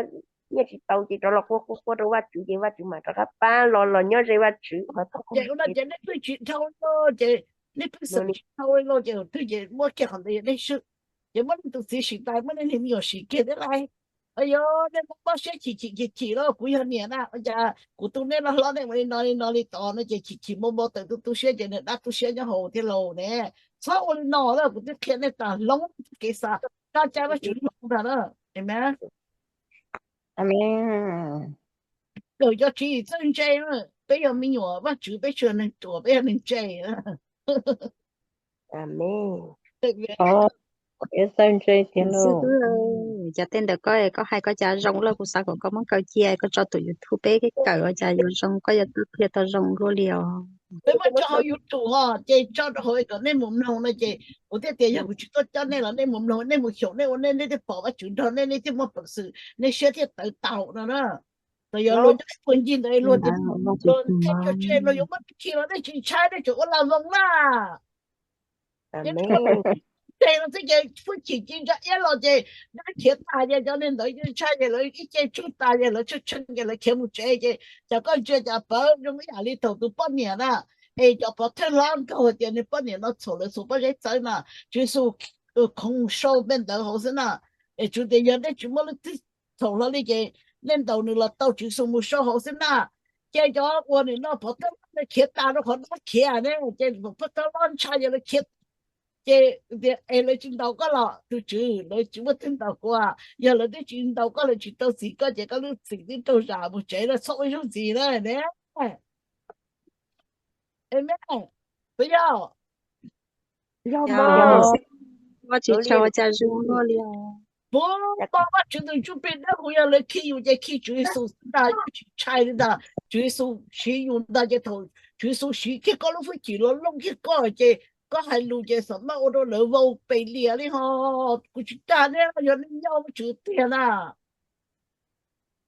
nyiaj tsis tau ces rov los quaj quaj quaj rau Vaj Tswv ces Vaj Tswv mam rov qab pab los los nyob ze Vaj Tswv qhov tod. Ces ua no ces nej twb tsis dhau li lauj, ces nej twb xeem tsis dhau li lauj, ces twb ces muab kiag qhov ntawd yog nej swb. Ces muab nej tus txiv sim tais, muab nej niag me nyuam sim kiag thiab lauj. Yog nej mob mob siab chim chim chim chim lauj, kuv yog niam na, ua cas kuv tu nej los hlob nej ua li no li no li tod no ces chim chim npau npau taws tu tu siab ces nws dab tu siab nyob hauv thiab lauj ne. Txhob ua li no lawm, kuv twb qhia nej tas hloov kev xav, tso cai Vaj Tswv hloov ntag na. Amen. Kawm cov tswv yim txawj ntse na. peb yog me nyuam Vajtswv, peb tsis yog neeg ruam, peb yog neeg ntse. Amen. Xib Hwb, cov tej ntawm koj, koj hais koj cas zoo lawm, kuv xav kom koj muab kaw cia, koj tso tus YouTube peb kawm ua cas yuav zoo, koj yuav tau qhia tau zoo luaj li os. Peb muab tso hauv YouTube os, ces tso rau hauv kom nej mus mloog no ces kuv thiaj tias yog kuv tsis tuaj coj nej los nej mus mloog, nej mus xyaum nej ua nej, nej thiaj pom Vajtswv nrog nej, nej thiaj muaj peev xwm, nej siab thiaj tawv taum no na. Txawm yog luag nyob ib puag ncig ntawd, luag tias, luag nthe cuag tseg, luag yuav muab khi los nej tsis ntshai, nej tseem ua lam voos na. Ces nthe los xwb ces hwj chim ci ntsa iab los ces dab khiav tag, ces cov neeg ntawd ntshai ces lawv ib ce tsug tas ces lawv tshee tshee ces lawv khiav mus tsev. Ces cas koj ntsia cas pawv zoo ib yam li thaum tus poj niam na, es cov pov thawj hlob nkaug tias nws poj niam no txhaum lawv txhua pob zeb txawv na, Tswv Yexus khoov sau peb ntawd hauv xwb na. Es Tswv tias yog nej tsis muaj leej twg txhaum hlo li ces nej ntaus nws los tau Tswv Yexus mus sau hauv xwb na. Ces cov uas nim no pov thawj hlob khiav tas rau qhov dab khiav ne, ces pov thawj hlob ntshai ces lawv khiav. Ces tias es lawv tsis ntaus koj los tus tswv, lawv tsis muaj twg ntaus kuv, yog lawv twb tsis ntaus koj, lawv tsis rau txim koj ces koj lub txim twb raug zam mus tsev lawm, txhob ua ib zaug ntxiv na. Amen. Puas yog? Vajtswv tso ua cas zoo luaj li. Puag thaum Vajtswv tus Ntsuj Plig dawb huv yog lawv khi yus ces khi Tswv Yexus xwb ntag, yeej tsis ntshai li ntag. Tswv Yexus siv yus ntag, ces thaum Tswv Yexus siv kiag koj lub hwj chim los looj kiag koj ces koj hais lus ces xam maj ua rau lawv vau pes lias li ho. Kuv tsis dag nej, yog nej nyob Vajtswv tiag na.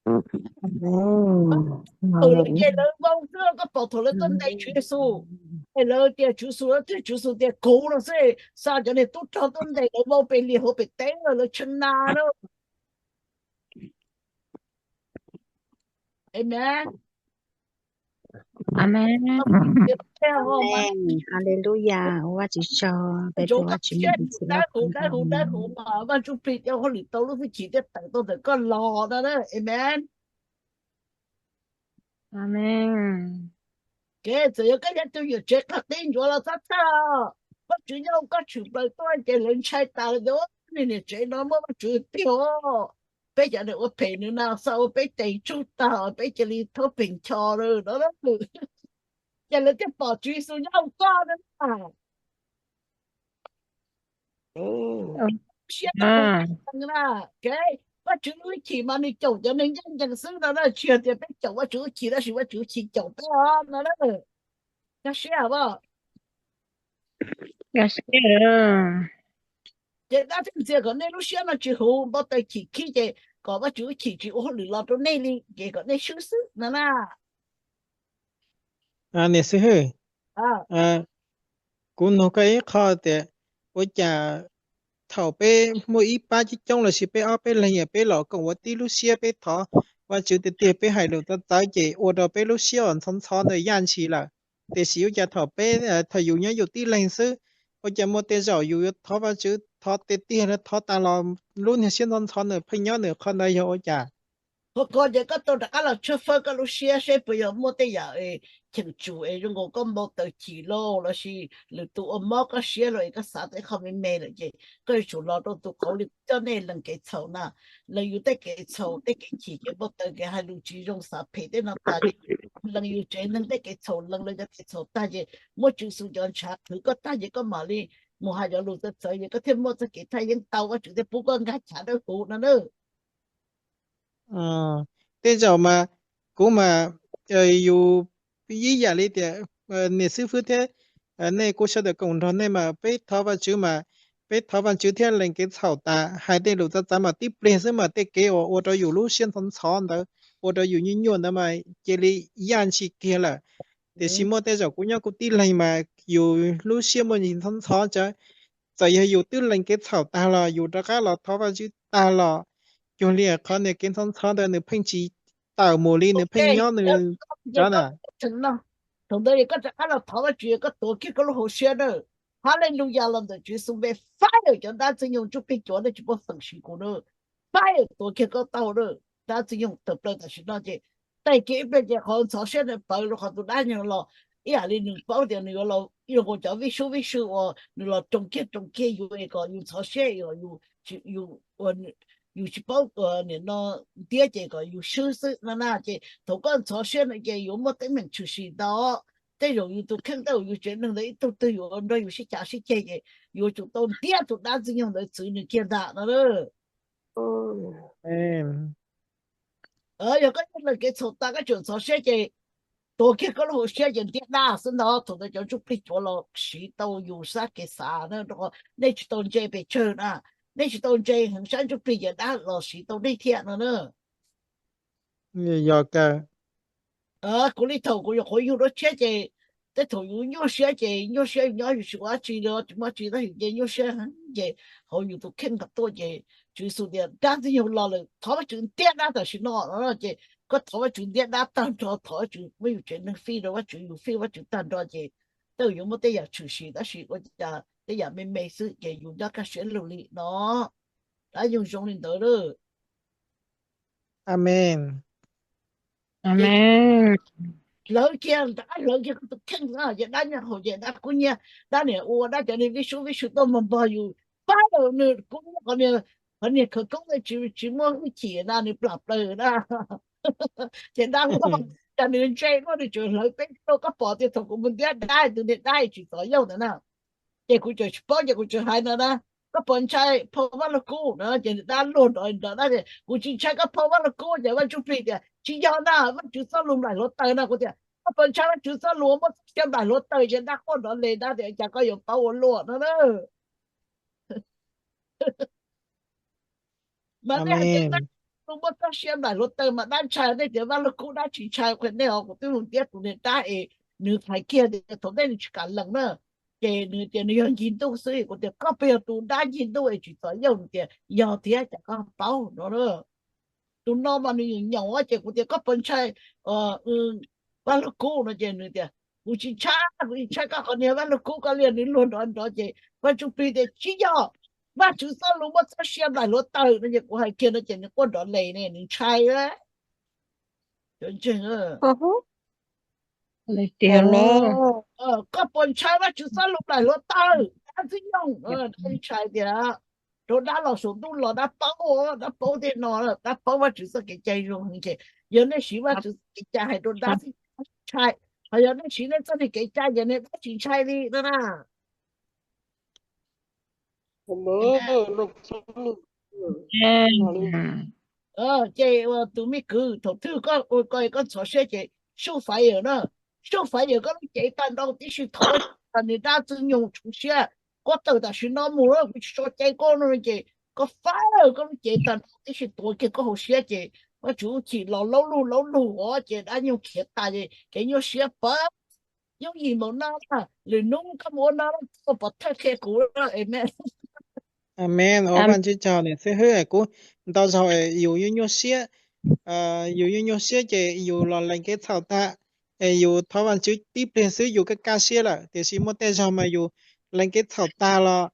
Ces lawv vau xwb, koj pom thaum lawv tuaj ntes Tswv Yexus, es lawv tias Tswv Yexus, lawv twb Tswv Yexus tias kuv no xwb, xa cov niag tub rog tuaj ntes lawv vau pes lias hauv pem teb lawm, lawv tshee na na. Amen. Amen. Hallelujah, ua Vajtswv tsaug, peb ua Vajtswv siab, dawb huv dawb huv dawb huv mas Vaj Ntsuj Plig cov hauj lwm tau lub hwj chim thiaj tawm tau ntawm koj los no na. Amen. Amen. Kev txawm yog koj yog tus yuam tsev qhov qib ncuav los txhob txhawj, Vajtswv nyob hauv koj tshwm plaws tuaj ces lawv ntshai tas lawm tias niag niam tsev no muaj Vajtswv tiag. Peb cov neeg ua phem nws na xa ua peb tes tsug tag, peb cia li thoob pem ncho lawm no. Ces lawv thiaj pom Tswv Yexus nyob hauv koj na. Siab, Vajtswv lub hwj chim mas nws caum cov neeg ncaj ncees xwb no na, tsis yog tias peb caum Vajtswv lub hwj chim, tab sis Vajtswv lub hwj chim caum peb os no na. Nkag siab os. Ces dab thiaj ntxias kom nej lub siab no tsis huv, npau taws chim khib ces kom Vajtswv lub hwj chim tsis ua hauj lwm los rau nej li, ces kom nej swb xwb no na. Niam xib hwb, kuv nug koj ib qho tias, ua cas thaum peb muaj ib pab coob coob lossis peb ob peb leeg peb los koom ua tib lub siab, peb thov Vajtswv tiag tiag, peb hais lus txawv txawv ces ua rau peb lub siab uas ntxhov ntxhov ntawd yaj ntshis lawm. Tiam sis ua cas thaum peb, thaum yus nyob yus tib leeg xwb, ua cas muaj tej zaum yus yuav thov Vajtswv, thov tiag tiag, thov tas los lub niag siab ntxhov ntxhov ntawd pheej nyob nws qhov ntawd yog ua cas? Qhov ko ces koj tau rov qab los tshawb fawb koj lub siab seb puas yog muaj tej yam cheem tsum es zoo nkaus koj npau taws chim lauj, lossis lwm tus ua mob koj siab lauj, es koj xav tau ib qho me me lawm ces koj yuav tsum los rau tus qauv li coj nej lees kev txhaum na. Lees yus tej kev txhaum tej kev chim kev npau taws kev hais lus tsis zoo xav phem tej no tas ces lees yus tsev neeg tej kev txhaum, lees lawv cov kev txhaum tag ces muab Tswv Yexus cov ntshav qhwv koj tag ces koj mam li mus hais cov lus txawv txawv ces koj thiaj muaj txoj kev thaj yeeb tau, Vajtswv thiaj pub koj nkag chav dawb huv no na. Tej zaum mas kuv mas yus ib yam li tias niam xib fwb thiab nej kuj sawv daws koom nrog nej mas peb thov Vajtswv mas peb thov Vajtswv thiab lees kev txhaum tas, hais tej lus txawv txawv mas tib pliag xwb mas tej kev uas ua rau yus lub siab ntxhov ntxhov ntawd, ua rau yus nyuaj nyuaj ntawd mas cia li yaj ntshis kiag lawm. Tiam sis muaj tej zaum kuv nyob kuv tib leeg mas yus lub siab muaj ntsis ntxhov ntxhov tsav, txawm yog yus twb lees kev txhaum tag los yus rov qab los thov Vajtswv tag los cuag li qhov niag kev ntxhov ntxhov ntawd nws pheej tsis tawm mus li, nws pheej nyob nws tsav na. Thaum ntawd koj rov qab los thov Vajtswv, koj tuav kiag koj lub hauv siab na. Hallelujah, los ntawm Tswv Yexus npe, fire cov dab ntxwg nyoog ntsuj plig cuav nej tsis muaj feem sim kuv na. Fire tuav kiag koj tau na. Dab ntxwg nyoog tawm plaws tam sim no ces tag kis ib pliag ces qhov ntxhov siab ntawd pawv rau qhov tus dab nyoog los ib yam li nws paub tias nws yuav los zoo nkaus cov vij sub vij sw uas nws los roos kiag roos kiag yus es kom yus ntxhov siab, yus, yus yus tsis paub ua niam no ntiab ces kom yus swb xwb no na. Ces thaum koj ntxhov siab no ces yuav muaj teeb meem tshwm sim ntau. Tej zaum yus tus kheej tej zaum yus tsev neeg ntawd ib tug twg yuav nrog yus sib cav sib ceg ces yuav tsum tau ntiab tus dab ntxwg nyoog ntawd txwv nws kiag ntag no. Yog koj yog leej kev txhaum tas koj tseem ntxhov siab ces tuag kiag koj lub hauv siab ces ntiab dab xwb ntag. Thaum ntawd cov ntsuj plig cuav los siv tau yus sab kev xav na, rau qhov nej tsis tau ntse pes tsawg na. Nej tsis tau ntse heev sab ntsuj plig ces dab los siv tau nej thiab no na. Yog kawg. Kuv li thaum kuv nyuam qhuav yug dua tshiab ces tej thaum yus nyuaj siab ces nyuaj siab yus nyob yus tsis ua dab tsi li, tsis muaj dab tsi tab sis ces nyuaj siab heev ces hauv yus tus kheej nqa tuaj ces Tswv Yexus tias dab ntxwg nyoog los lawm, thov Vajtswv ntiab dab tam sim no no ces koj thov Vajtswv ntiab dab tag nrho, thov Vajtswv muab yus tsev neeg fij rau Vajtswv, yus fij Vajtswv tag nrho ces tej zaum yuav muaj tej yam tshwm sim tab sis ua cas tej yam me me xwb ces yus nyob kaj siab lug li no. Dab nyoog zoo li ntawd lawm. Amees. Ces hlawv kiag, dab hlawv kiag koj tus kheej na, ces dab nyob hauv ces dab kub hnyiab, dab niam ua dab cov niag vij sub vij sw tuaj npog npog yus, pab nws kub hnyiab, qhov niag khawv koob tsis muaj hwj chim na, nws plam plaws na. Ces dab loj, cas nws ntse luaj nws tseem hlawv peb rau koj pom tias thaum kuv mus ntiab dab tus niag dab tsis txom yauj ntawd na. Ces kuv tseem tsis paub ces kuv tseem hais no na, koj puas ntshai phau Vaj Lug Kub no? Ces nws dab luag nrov nrov dab tias kuv tsis ntshai koj phau Vaj Lug Kub. Ces Vaj Ntsuj Plig tias tsis yog na, Vajtswv txoj lus nplaim hluav taws na. Kuv tias koj puas ntshai Vajtswv txoj lus muab txoj sia nplaim hluav taws? Ces dab quaj nrov le dab tias cas koj yuav paub ua luaj no na. Mas nej hais tias Vajtswv muab txoj sia nplaim hluav taws mas dab ntshai, nej tias Vaj Lug Kub dab tsis ntshai, qhia nej os. Kuv twb mus ntiab tus niag dab es nws hais kiag tias thaum ntej nws tsis kam lees na, ces nws tias nws yog ncig ntuj xwb. Kuv tias koj puas yog tus dab ncig ntuj es tsis txom yauj? Nws tias yog thiab, cas koj paub no. Tus no mas nws nyaum nyaum ces kuv tias koj puas ntshai Vaj Lug Kub no? Ces nws tias kuv tsis ntshai, kuv tsis ntshai koj qhov niag Vaj Lug Kub, koj liam nws luag nrov nrov. Ces Vaj Ntsuj Plig tias tsis yog, Vajtswv txoj lus muab txoj sia nplaim hluav taws no. Ces kuv hais kiag no ces nws quaj nrov le ne, nws ntshai. Cov ntseeg, koj puas ntshai Vajtswv txoj lus nplaim hluav taws? Dab ntxwg nyoog, dab ntshai tias rau dab los saum ntuj los dab paub, dab paub tej no, dab paub Vajtswv txoj kev cai zoo heev. Ces yog nej siv Vajtswv txoj kev cai hais rau dab xwb, dab tsis ntshai. Ho yog nej siv nej txoj niag kev cai ces nej dab tsis ntshai li no na. Ces tus me kwv, thaum twg koj ua koj ntxhov siab ces sub fire na, sub fire koj lub cev tag nrho tib si, thov Vajtswv kom nws dab ntxwg nyoog tshwm siab. Koj tawm tam sim no mus, kuv tsis tso cai koj no ces koj fire koj lub cev tag nrho tib si, tuav kiag koj hauv siab ces Vajtswv hwj chim los laub lug laub lug os, ces dab nyoog khiav tas, kev nyuaj siab pab. Yooj yim npaum no, lwm hnub koj mus ua no koj pov thawj qhia kuv. Amees. Amees, ua Vajtswv tsaug niam xib hwb. Kuv ntau zaug yus nyuaj nyuaj siab, yus nyuaj nyuaj siab ces yus los lees kev txhaum tag, yus thov Vajtswv tib pliag xwb yus kaj kaj siab lawm. Tiam sis muaj tej zaug mas yus lees kev txhaum tag los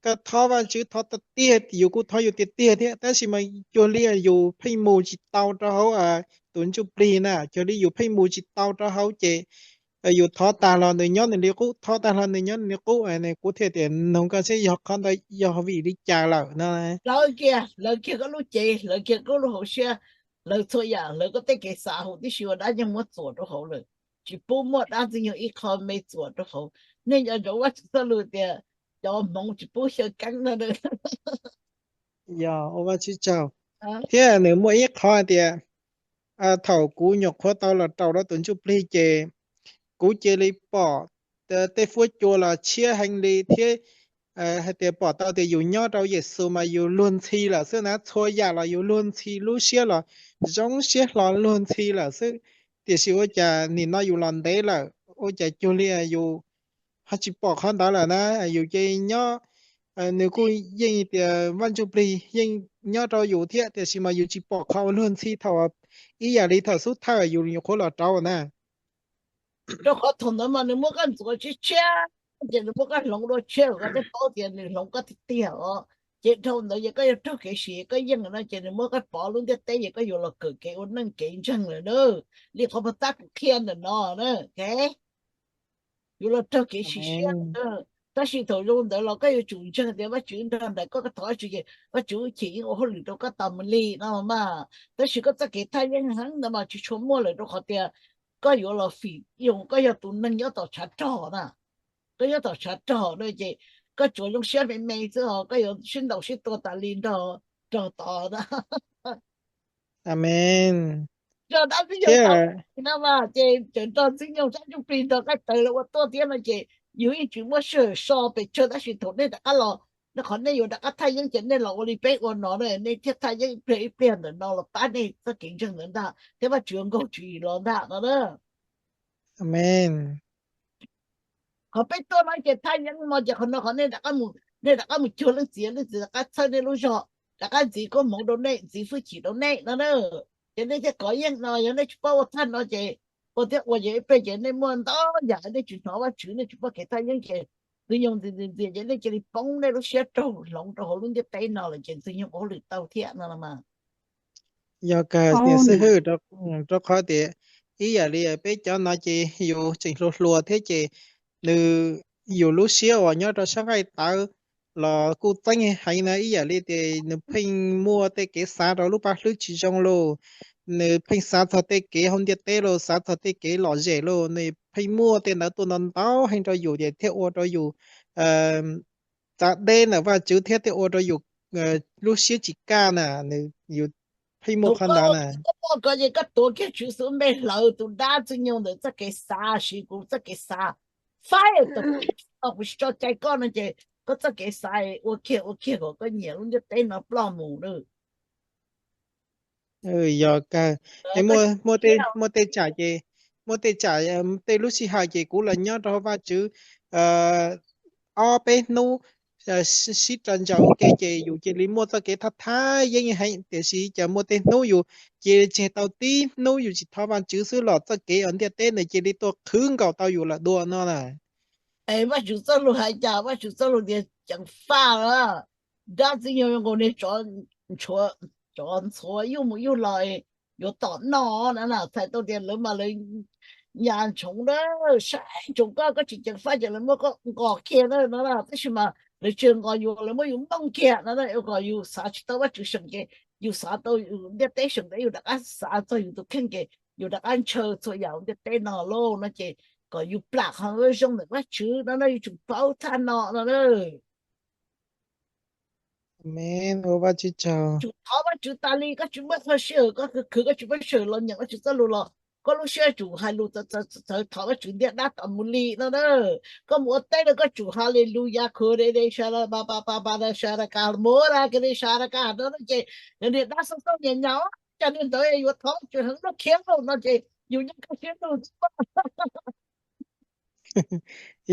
koj thov Vajtswv thov tiag tiag, yus kuj thov yus tiag tiag thiab, tab sis mas cuag li yus pheej mus tsis tau rau hauv tus ntsuj plig na, cuag li yus pheej mus tsis tau rau hauv ces yus thov tag los nws nyob nws li qub, thov tag los nws nyob nws li qub. Kuv thiaj tias nug koj seb yog qhov ntawd yog vim li cas lawm no. Hlawv kiag, hlawv kiag koj lub cev, hlawv kiag koj lub hauv siab, hlawv txhua yam, hlawv koj tej kev xav hauv tib si ua dab nyoog muab txuas rau hauv lawm. Tsis pub muaj dab ntxwg nyoog ib qho me txuas rau hauv. Nej nco ntsoov Vajtswv txoj lus tias cov hmoov tsis pub xyaw keeb no. Yog ua Vajtswv tsaug. Thiab nws muaj ib qho hais tias thaum kuv nyuam qhuav tau los raus rau tus ntsuj plig ces kuv cia li pom tej fuab cua los tshiab heev li thiab hais tias pom tau tias yus nyob rau Yexus mas yus luag ntxhi lawm xwb na, txhua yam los yus luag ntxhi, lub siab los zoo siab hlo luag ntxhi lawm xwb. Tiam sis ua cas nim no yus los ntev lawm ua cas cuag li yus ho tsis pom qhov ntawd lawm na. Yus ces nyob, nws kuj yeej tias Vaj Ntsuj Plig yeej nyob rau yus thiab, tiam sis mas yus tsis pom qhov uas luag ntxhi thaum ib yam li thaum xub thawj yus nyuam qhuav los rau na. Rau qhov thaum ntawd mas nws muab koj ntxuav tshiab tshiab, ces nws muab koj hloov dua tshiab kom koj thiaj paub tias nws hloov koj tiag tiag os. Ces dhau ntawd ces koj yuav raug kev sim koj yeej no ces nws muab koj pov lub ntiaj teb ces koj yuav los kawm kev ua neej kev ntseeg lawm na. Li qhov puag ta kuv qhia ntawm no na, yuav los raug kev sim siab na. Tab sis thaum zoo ntawd los koj yuav tsum ntseeg tias Vajtswv nrog ntawm koj, koj thov Vajtswv ces Vajtswv wb chim yeej ua hauj lwm rau koj tas mus li no mas. Tab sis koj txoj kev thaj yeeb heev ntawd mas tsis tshua muaj lawm rau qhov tias koj yuav los fim yoos, koj yog tus neeg nyob tom tshav rog na. Koj nyob tom tshav rog na ces koj tsuas zoo siab me me xwb os, koj yuav sib ntaus sib tua tas li nrog rog tod na. Amees. Nrog dab ntxwg nyoog tau no mas ces tseem nrog ntxwg nyoog sab ntsuj plig nrog qaij tawv lawv ua tuaj thiab no ces yus yeej tsis muaj sij hawm so pes tsawg, tab sis thaum nej rov qab los, nej qhov nej yuav rov qab thaj yeeb ces nej los ua li peb ua no na, nej thiaj thaj yeeb ib pliag ib pliag ntawm no los pab nej txoj kev ntseeg ntawd ntag thiab Vajtswv yuav nkaug tswv yim los ntag no na. Amees. Qhov peb tuaj no ces thaj yeeb no ces qhov no qhov nej rov qab mus, nej rov qab mus cuag leej txiv, leej txiv rov qab txhawb nej lub zog, rov qab ntxiv koob hmoov rau nej, ntxiv hwj chim rau nej no na. Ces nej thiaj kov yeej no, yog nej tsis paub ua thaj no ces ua thiab ua ces ib pliag ces nej muaj ntau yam nej tsis hnov Vajtswv, nej tsis paub kev thaj yeeb ces ntxwg nyoog ntxias ntxias ntxias ces nej cia li poob nej lub siab raug hloov rau hauv lub ntiaj teb no lawm ces ntxwg nyoog ua hauj lwm tau thiab no mas. Yog kawg niam xib hwb, rau qhov tias ib yam li peb cov no ces yus tseem hluas hluas thiab ces nws, yus lub siab uas nyob rau sab nqaij tawv los kuj txeeb heev na, ib yam li tias nws pheej muaj tej kev xav rau lub paj hlwb tsis zoo lauj, nws pheej xav txog tej kev hauv ntiaj teb lauj, xav txog tej kev lom zem lauj, nws pheej muaj tej ntawd tuaj ntau ntau heev rau yus ces thiaj ua rau yus txav deb ntawm Vajtswv thiab thiaj ua rau yus lub siab tsis kaj na, nws, yus pheej muaj qhov ntawd na. Koj tuav kiag Tswv Yexus npe hlawv tus dab ntxwg nyoog ntawm txoj kev xav, siv kuv txoj kev xav, faib tau kuv tsis tso cai koj no ces koj txoj kev xav ua kiag ua kiag kom koj nyiam lub ntiaj teb no ploj mus na. Yog kawg. Muaj, muaj tej tsam ces, muaj tej tsam, tej lub sij hawm ces kuv los nyob rau Vajtswv ob peb hnub sib raws ntsaum ua ke ces yus cia li muaj txoj kev thaj thaj yeeb heev, tiam sis cas muaj tej hnub yus cia li tseg tau tib hnub yus tsis thov Vajtswv xwb los txoj kev uas ntiaj teb nws cia li tuaj qhwv nkaus tau yus lawm dua no na. Es Vajtswv txoj lus hais cas? Vajtswv txoj lus tias ceev faj lawm, dab ntxwg nyoog zoo nkaus niag tsov ntxhuav, tsov ntxhuav yuj mus yuj los yuav tom noj na, txhais tau tias lawv mas lawv nyas ntsoov na, saib ntsoov koj, koj tsis ceev faj ces lawv muab koj nqos kiag na no, tab sis mas lawv tsis nqos yus, lawv muab yus mooj kiag no, kom yus xav tsis tau Vajtswv seem ces yus xav tau yus ntiaj teb seem ntawd yus rov qab xav txog yus tus kheej ces yus rov qab ntshaw txhua yam ntiaj teb no lauj no ces kom yus plam qhov zoo ntawm Vajtswv no no, yus tsum paub thaj no no na. Amees, ua Vajtswv tsaug. Tsum thov Vajtswv tas li, koj tsis muaj qhov sij hawm, koj khwv khwv koj tsis muaj sij hawm los nyeem Vajtswv txoj lus los koj lub siab tsum hais lus txawv txawv thov Vajtswv ntiaj dab tas mus li no na. Koj mus ua teb no koj tsum haleluya, khuv de de sa la pa pa pa pa da sa da ka mura ke de sa da ka no ces yog niag dab xoj xoj nyas nyas, cas niag ntawd yuav thov Vajtswv heev luaj khiav lauj no ces yus yeej kaj siab lug.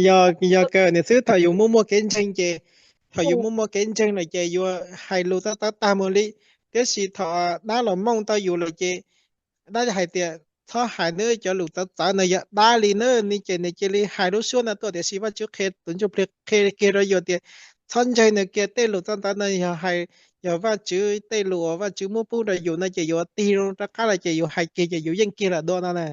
Yog, yog kawg niam xwb, thaum yus muaj muaj kev ntseeg ces, thaum yus muaj muaj kev ntseeg lawm ces yuav hais lus txawv txawv tag mus li. Tiam sis thaum dab los mooj tau yus lawm ces dab hais tias txhob hais nawb, cov lus txawv txawv no yog dab li na, nws ces nws cia li hais lub suab no tuaj, tiam sis Vajtswv qhia, tus ntsuj plig qhia kiag rau yus tias txhob ntseeg nws kiag, tej lus txawv txawv no yog hais, yog Vajtswv tej lus uas Vajtswv muab pub rau yus no ces yus tig zoo rov qab los ces yus hais kiag ces yus yeej kiag lawm dua no na.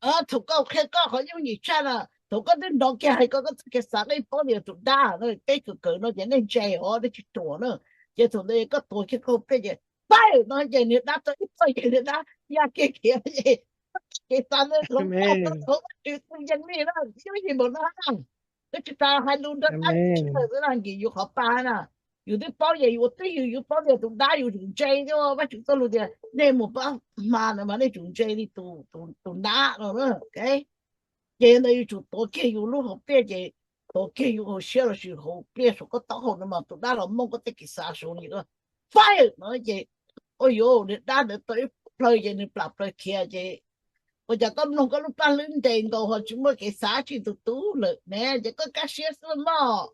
Thaum koj qhia koj qhov yooj yim tshaj na, thaum koj twb hnov kiag hais koj, koj txoj kev xav, koj yeej paub tias tus dab no peb kawm kawm no ces nej ntse os, nej tsis ruam na. Ces thaum ntawd koj tuav kiag koj pliaj ces pab no ces niag dab tau ib poj ces niag dab ya kiag khiav ces kev xav ntawd hloov tau, hloov Vajtswv txuj yees li na, yooj yim npaum no na. Koj tsis tas hais lus nrog dab tsis xwb na, nkim yus qhov pa na. Yus twb paub ces yus ua twj ywm, yus paub tias tus dab yus tsum ntse thiab, Vajtswv txoj lus tias nej mus pab hma ntawd mas nej tsum ntse li tus dab no. Ces ntawd yus tsum tuav kiag yus lub hauv pliaj ces tuav kiag yus hauv siab lossis hauv pliaj saum koj taub hau no mas tus dab los mooj koj tej kev xav saud li, fire no ces, ua yuav niag dab ntawd tau ib plhaw ces nws plam plaws khiav ces ua cas koj mloog koj lub paj hlwb nres nkaus ho tsis muaj kev xav tsis tus tub lawm ne, ces koj kaj siab xwb mog.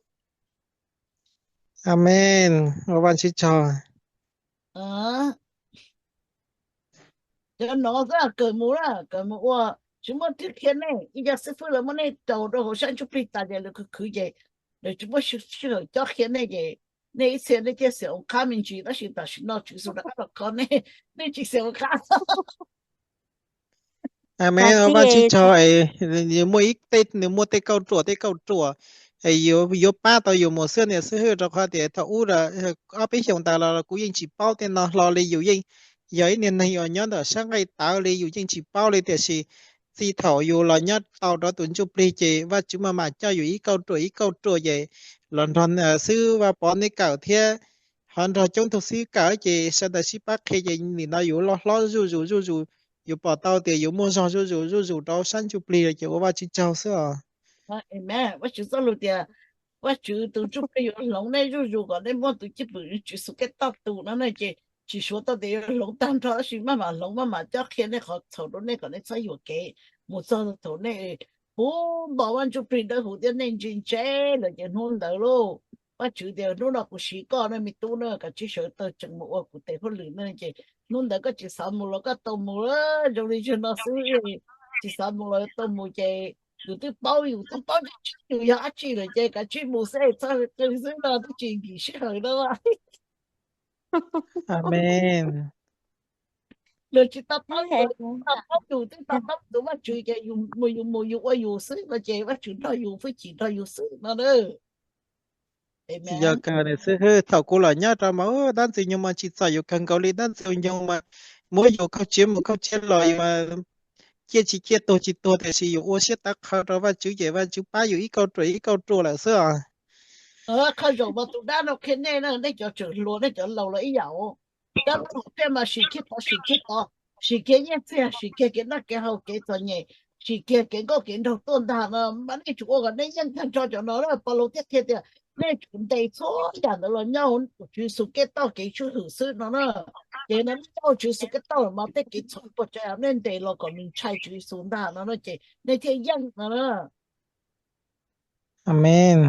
Amees, ua Vajtswv tsaug. Cov no xwb, kawm mus na, kawm mus ua, tsis muaj twg qhia nej. Ib co xib fwb lawv muab nej rau rau hauv sab ntsuj plig tas ces lawv khwv khwv ces lawv tsis muaj sij hawm cob qhia nej ces nej ib txhia nej thiaj xiam ua qab me ntsis, tab sis tam sim no Tswv Yexus rov qab los kho nej, nej tsis xiam ua qab. Amees, ua Vajtswv tsaug. Muaj ib tej nws muaj tej kauj ruam, tej kauj ruam yuav pab tau yus mus xwb niam xib hwb, rau qhov tias thaum ub ob peb xyoos ntawd los kuv yeej tsis paub tej no hlo li, yus yeej yog ib niag neeg uas nyob ntawm sab nqaij tawv li, yus yeej tsis paub li. Tiam sis txij thaum yus los nyob tau rau tus ntsuj plig ces Vajtswv maj mam coj yus ib kauj ruam ib kauj ruam ces los nrog xib hwb Vaj Pov neb kawm thiab ho nrog coob tug xib hwb kawm ces sawv daws sib pab qhia ces nim no yus loj hlob zuj zus zuj zus, yus pom tau tias yus muaj zog zuj zus zuj zus rau sab ntsuj plig ces ua Vajtswv tsaug xwb os. Vajtswv txoj lus tias Vajtswv tus ntsuj plig yuav hloov nej zuj zus kom nej muaj tus cwj pwm Tswv Yexus Khetos tus no ne, ces tsis suav tau tias yuav hloov tag nrho tab sis maj mam hloov maj mam cob qhia nej qhov txhaum rau nej kom nej txhob yuam kev mus txog thaum nej puv npo Vaj Ntsuj Plig Dawb Huv thiab nej ntse ntse lawm ces hnub ntawd lauj, Vajtswv tias hnub no kuv siv koj ne me tub na, kav tsij sawv tawg tseem mus ua kuv tes hauj lwm na, ces hnub ntawd koj tsis xav mus los koj tau mus, zoo li zaum no xwb, tsis xav mus los tau mus ces yus twb paub, yus twb paub tseeb tseeb yus yog dab tsi lawm ces kav tsij mus xwb, txhob qw xwb no twb tsis nkim sij hawm no. Amees. Luag tsis tau paub yus, tsis tau paub yus, twb tau paub tus Vajtswv ces yus mus yus mus yus ua yus xwb no ces Vajtswv nrog yus, hwj chim nrog yus xwb no na. Yog kawg niam xib hwb, thaum kuv los nyob rau mas dab ntxwg nyoog mas tsim txom yus kawg nkaus li, dab ntxwg nyoog mas muab yus kaug tsiav mus kaug tsiav los yus mas ciaj tsis ciaj tuag tsis tuag tiam sis yus ua siab tawv qhawv rau Vajtswv ces Vajtswv pab yus ib kauj ruam ib kauj ruam lawm xwb os. Qhov zaum mas tus dab no qhia nej na, nej cov tseem hluas nej cov laus los ib yam. Dab no hais tias mas sim kiag tod sim kiag tod, sim kiag nyiaj txiag, sim kiag kev noj kev haus kev txom nyem, sim kiag kev nkauj kev nraug tuaj ntag no mas nej tsum ua kom nej yeej tag nrho cov no. Paulus thiaj qhia tias nej tsum ntes txhua yam ntawd los nyob hauv Tswv Yexus Khetos kev tswj hwm xwb no na. Ces no nej nyob hauv Tswv Yexus Khetos mas tej kev txhaum puas tsav nej ntes los kom nws ntshai Tswv Yexus ntag no ces nej thiaj yeej no na. Amees.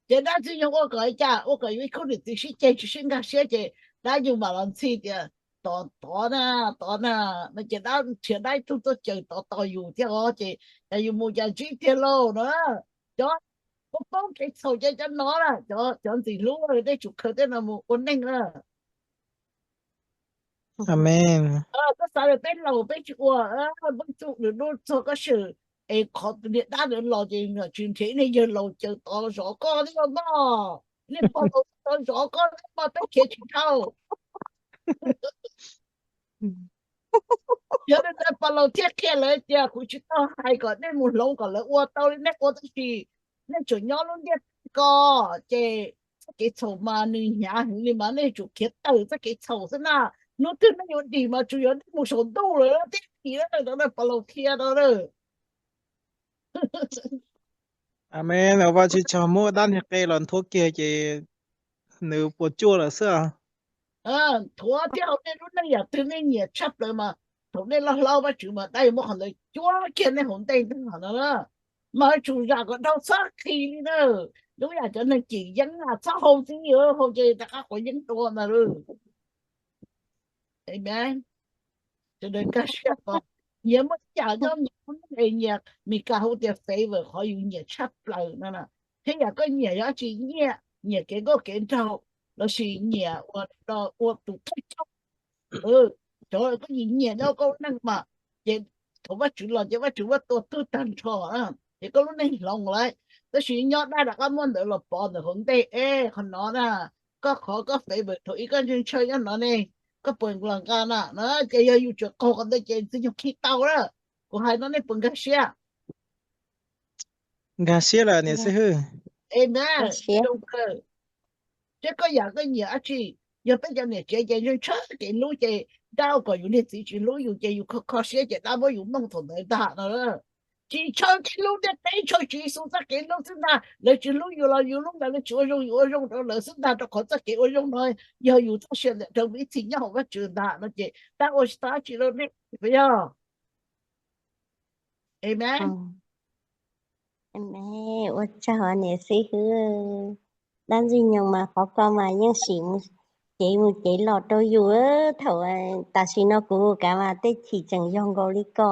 Ces dab ntxwg nyoog ua kom li cas? Ua kom yus ib khub niam txiv sib ceg tsis sib nkag siab ces dab yug mam los ntxhi tias tod tod na, tod na, no ces dab nrhiav dab ib tug tuaj caws tod tos yus thiab os. Ces cas yus mus cas ntsib tiag lauj no. Cov poob poob kev txhaum ces cov no na, cov ntxim hlub, nej tsum khaws tej no mus ua neej na. Amees. Koj xav tias peb laus peb tsis ua, peb tsuj lwm lub txog koj swm es qhov niag dab ntawd los ces tsis nrhiav ib niag yawg laus caws tod zov koj thiab mog. Niag pog laus tod zov koj thiab mog, peb khiav tsis dhau. Yog li ntawd Paulus thiaj qhia lawv tias kuv tsis tau hais kom nej mus hloov kom lawv ua tau li nej ua tab sis nej tseem nyob lub ntiaj teb ko ces txoj kev txhaum mas nws hnyav heev li mas nej tsum khiav tawm txoj kev txhaum xwb na. Hnub twg nej yuav dim mas tsuas yog nej mus saum ntuj lawm thiaj dim na, Paulus qhia no na. Amees, Vajtswv tsaug, muab dab niag qe los nthuav kiag ces nws puas tsuaj lawm xwb. Nthuav thiab hauv nej lub neej yam twg nej nyiam tshaj plaws mas thaum nej loj hlob Vajtswv mas dab yuav muab qhov ntawd cuab kiag nej hauv ntej ntag no na. Mas yuav tsum zam kom dhau txhob qhis li na. Lub yam cov neeg cim yeeb na txhob haus txiv, haus ces rov qab quav yeeb dua ntag lauj. Amees. Sawv daws nkag siab ko, nyias muaj ib yam nyob nyias lub neej, nyias Meskas hu tias favor, qhov yus nyiam tshaj plaws no na. Thiab yam koj nyiam yog dab tsi, nyiam, nyiam kev nkauj kev nraug lossis nyiam ua tus thawj coj, cov koj nyiam nyiam nyob koj lub neej mas, ces thaum Vajtswv los ces Vajtswv muab tua tuag tag nrho, ces koj lub neej hloov lawm. Tab sis nyob dab rov qab muab ntawd los pov ntawm hauv ntej, es qhov no na, koj qhov koj favor thaum ub koj ntshaw ntshaw nyob no ne, koj puas los nqa na no, ces yog yus tseem qaug qhov ntawd ces ntxwg nyoog khi tau na. Kuv hais no nej puas nkag siab? Nkag siab lawm niam xib hwb. Amees. Seb koj yam koj nyiam dab tsi, yog peb cov niam tsev ces ntshaw ntshaw kev hlub ces dab ua kom yus niag txiv tsis hlub yus ces yus kho kho siab ces dab muab yus mooj thaum ntawd ntag no. Tsis ntshaw kev hlub ntiaj teb, ntshaw Tswv Yexus txoj kev hlub xwb ntag. Lawv tsis hlub yus los yus hlub lawv, lawv tsis ua zoo yus ua zoo rau lawv xwb ntag, rau qhov txoj kev ua zoo no yog yus txoj sia ntawm rau ib txhis nyob hauv Vajtswv ntag no ces dab ua tsis tau dab tsi rau nej, puas yog? Amees. Ua tsaug niam xib hwb, dab ntxwg nyoog mas qhov ko mas yeej sim cev mus cev los rau yus. Thaum tam sim no kuv kav mas tej chim tseem yog nkaus li ko,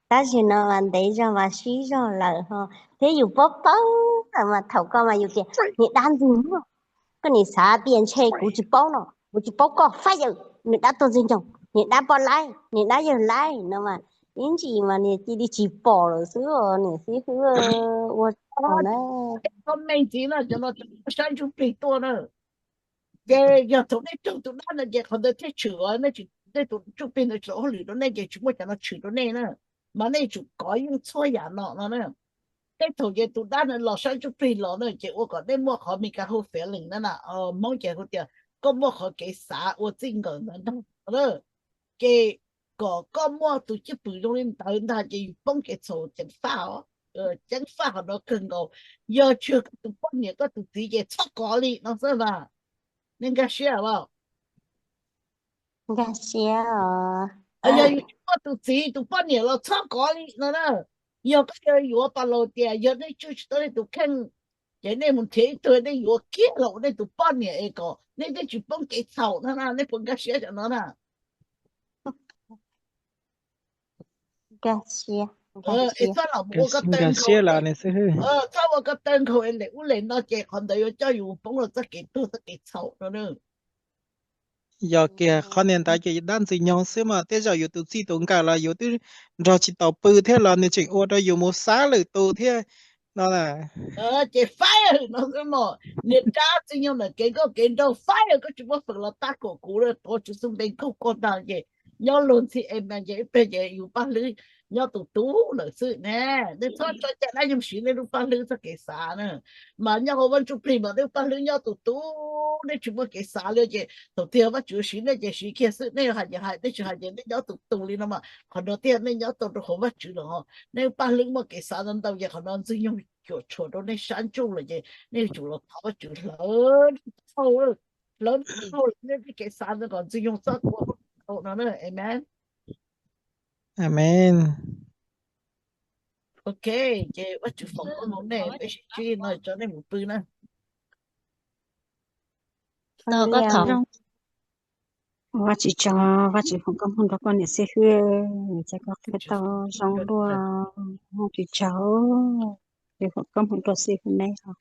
tab sis no mas ntev zog mas sib zog lawm ho, thiab yus paub paub mas thaum ko mas yus tias niag dab ntxwg nyoog, koj nim xav tias ntshe kuv tsis paub no, kuv tsis paub koj fab yawm, niag dab tuag ntxwg nyoog, niag dab poj laib, niag dab yawg laib no mas Ib ntsis mas niam cia li tsis pom lawm xwb os niam xib hwb, ua tsaug na. Comment ntxiv no cov no sab ntsuj plig tuaj na. Ces yog thaum nej raug tus dab no ces qhov ntawd thiaj tshwm, nej tus ntsuj plig ntawd tsis tau hauj lwm rau nej ces tsis muaj cov no tshwm rau nej na. Mas nej tsum kov yeej txhua yam no no na. Tej thaum ces tus dab no los sab ntsuj plig los na ces ua kom nej muaj qhov Meskas hu feeling na na, Hmoob ces hu tias koj muaj qhov kev xav ua txij nkawm ntawd ntag na. Ces kom koj muaj tus cwj pwm zoo li ntawd ntag ces yus poob kev txhaum ceev faj os. Ceev faj qhov no kawg nkaus. Yog tsis yog koj tus poj niam koj tus txiv ces txhob kov li no xwb mas. Nej nkag siab as? Nkag siab. Yog yus tsis muaj tus txiv tus poj niam los txhob kov li no na. Yog koj yuav yuav pas laus tias yog nej tswj tsis tau nej tus kheej, ces nej mus nrhiav ib tug nej yuav kiag los ua nej tus poj niam es kom nej thiaj tsis poob kev txhaum no na. Nej puas nkag siab cov no na? Nkag siab. Es txhob los mus ua koj taw nkhaus, txhob ua koj taw nkhaus es lem ub lem no ces qhov ntawd yuav coj yus poob los txoj kev tuag txoj kev txhaum no na. Yog kiag qhov niag ntawd ces dab ntxwg nyoog xwb mas tej zaum yus tus txij tus nkawm los yus twb nrog tsis tau pw thiab los nws tseem ua rau yus mus xav lwm tus thiab no na. Ces faib no xwb mas, niag dab ntxwg nyoog ntawm kev nkauj kev nraug faib, koj tsis muab fawm los tab kaum kuv tuav tswv xub npe nkaug koj ntag ces nyob luag ntxhi es mas ces ib pliag ces yus paj hlwb nyob tus tub lawm xwb ne. Nej txhob tso cai dab nyoog siv nej lub paj hlwb txoj kev xav na. Mas nyob hauv Vaj Ntsuj Plig mas nej lub paj hlwb nyob tus tub, nej tsis muaj kev xav li ces thaum twg Vaj Tswv siv nej ces siv kiag xwb, nej hais ces hais, nej tsis hais ces nej nyob tus tub li no mas qhov no tiag nej nyob tau rau hauv Vaj Tswv los. Nej lub paj hlwb muaj kev xav ntau ntau ces qhov no ntxwg nyoog cuam tshuam rau nej sab ntsuj lawm ces nej yuav tsum los thov Vaj Tswv hlawv, hlawv nej tej kev xav ntawd kom ntxwg nyoog txhob ua no na. Amen. Amen. Ok, ces Vaj Tswv foom koob hmoov nej, peb sib ntsib no tso nej mus pw na. Vaj Tswv tsaug, Vaj Tswv foom koob hmoov rau koj niam xib hwb, cas koj qhia tau zoo dua. Vaj Tswv tsaug, Vaj Tswv foom koob hmoov rau xib hwb neb os.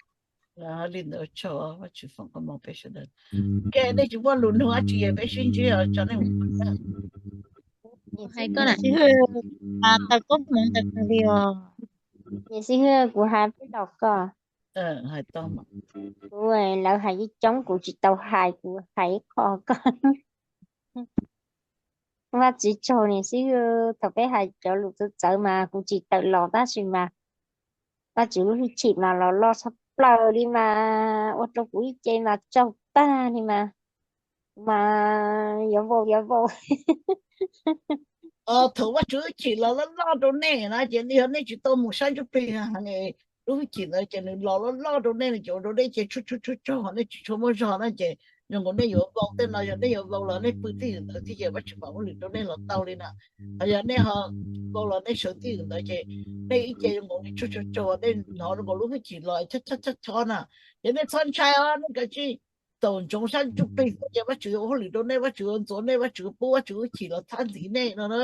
Li ntawd tsaug, Vaj Tswv foom koob hmoov peb sawv daws. Ok, nej tsis muaj lus nug dab tsi, peb sib ntsib tso nej mus pw na. Hais koj niam xib hwb, tau koob hmoov ntawd li os. Niam xib hwb, kuv hais peb los koj. Kuv, lawv hais coob coob kuv tsis tau hais, kuv hais ib qho koj. Vaj Tswv tsaug niam xib hwb, thaum peb hais cov lus txawv txawv mas kuv tsis tawm los tab sis mas Vaj Tswv lub hwj chim mas los loj tshaj plaws li mas ua rau kuv ib ce mas tsaug tag li mas, kuv mas yuav vau yuav vau. Thaum Vaj Tswv hwj chim los loj loj rau nej na ces yog nej tsis tau mus sab ntsuj plig, lub hwj chim ntawd ces nws los loj loj rau nej no ces ua rau nej ces tsuag tsuag tsuag tsuag, nej tsis tshua muaj zog na ces zoo nkaus nej yuav vau tej no, yog nej yuav vau los nej pw tij ntawd thiab ces Vaj Tswv mam ua lwm rau nej los tau li na. Ho yog nej ho vau los nej sawv tij ntawd ces nej ib ce zoo nkaus li tsuag tsuag tsuag, nej hnov zoo nkaus lub hwj chim los chob chob chob na. Ces nej txhob ntshai os, nej kav tsij txaus ntsoov sab ntsuj plig xwb ces Vaj Tswv yuav ua hauj lwm rau nej, Vaj Tswv yuav ntxuav nej, Vaj Tswv yuav pub, Vaj Tswv hwj chim los txhab ntxiv nej no na.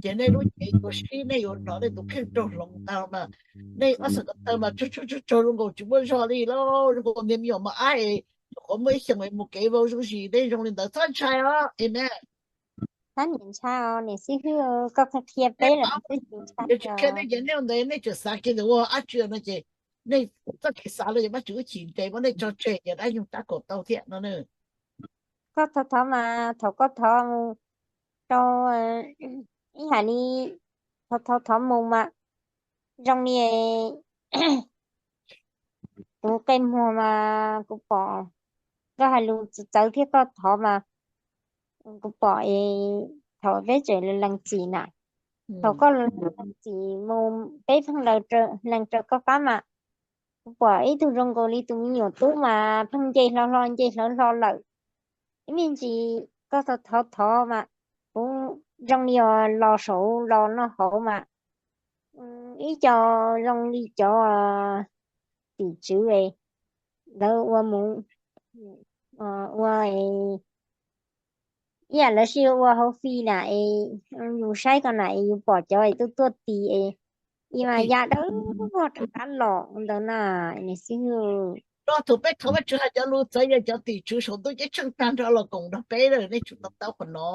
Ces nej lub cev yuav sib, nej yuav hnov nej tus kheej raug hloov tag mas, nej ob xeem ko taw mas tsuag tsuag tsuag zoo nkaus tsis muaj zog li lauj, zoo nkaus niag me nyuam mos ab es nyuam qhuav muaj ib xyoos es mus kev vau zoo zis, nej zoo li ntawd txhob ntshai os. Amen. Txhob niam ntshai os niam xib hwb, koj qhia peb lawm, peb tsis ntshai. Yog tsis qhia nej ces nej ua ntawd nej tseem xav kiag ntawm ua dab tsi no ces nej txoj kev xav los ces Vaj Tswv wb chim ntes muab nej tso tseg ces dab nyoog tab kaum tau thiab no na. Koj thov thov mas thaum koj thov mus rau ib hais li, thov thov thov mus mas zoo li tus qe muag mas kuv pom koj hais lus txawv txawv thiab koj thov mas kuv pom es thaum peb tseem lees txim na, thaum koj lees txim mus peb pheej lees raws koj qab mas kuv pom ib tug zoo nkaus li tus me nyuam tub mas pheej nce hlo hlo nce hlo hlo lawm. Ib me ntsis koj thov thov mas kuv zoo li los saum los noj hauv mas ib co zoo li cov tim tswv lawv ua mus ua ib yam lawv sib ua hauv fij na es yus saib ko na es yus pom cov es tuaj tuaj tis es ib mas ya dawb vog rov qab los ntawd na. Niam xib hwb, Rau thaum peb thov Vajtswv hais cov lus txawv yog cov tim tswv saum ntuj ceeb tsheej tag nrho los koom nrog peb lawm, nej tsum to taub qhov no.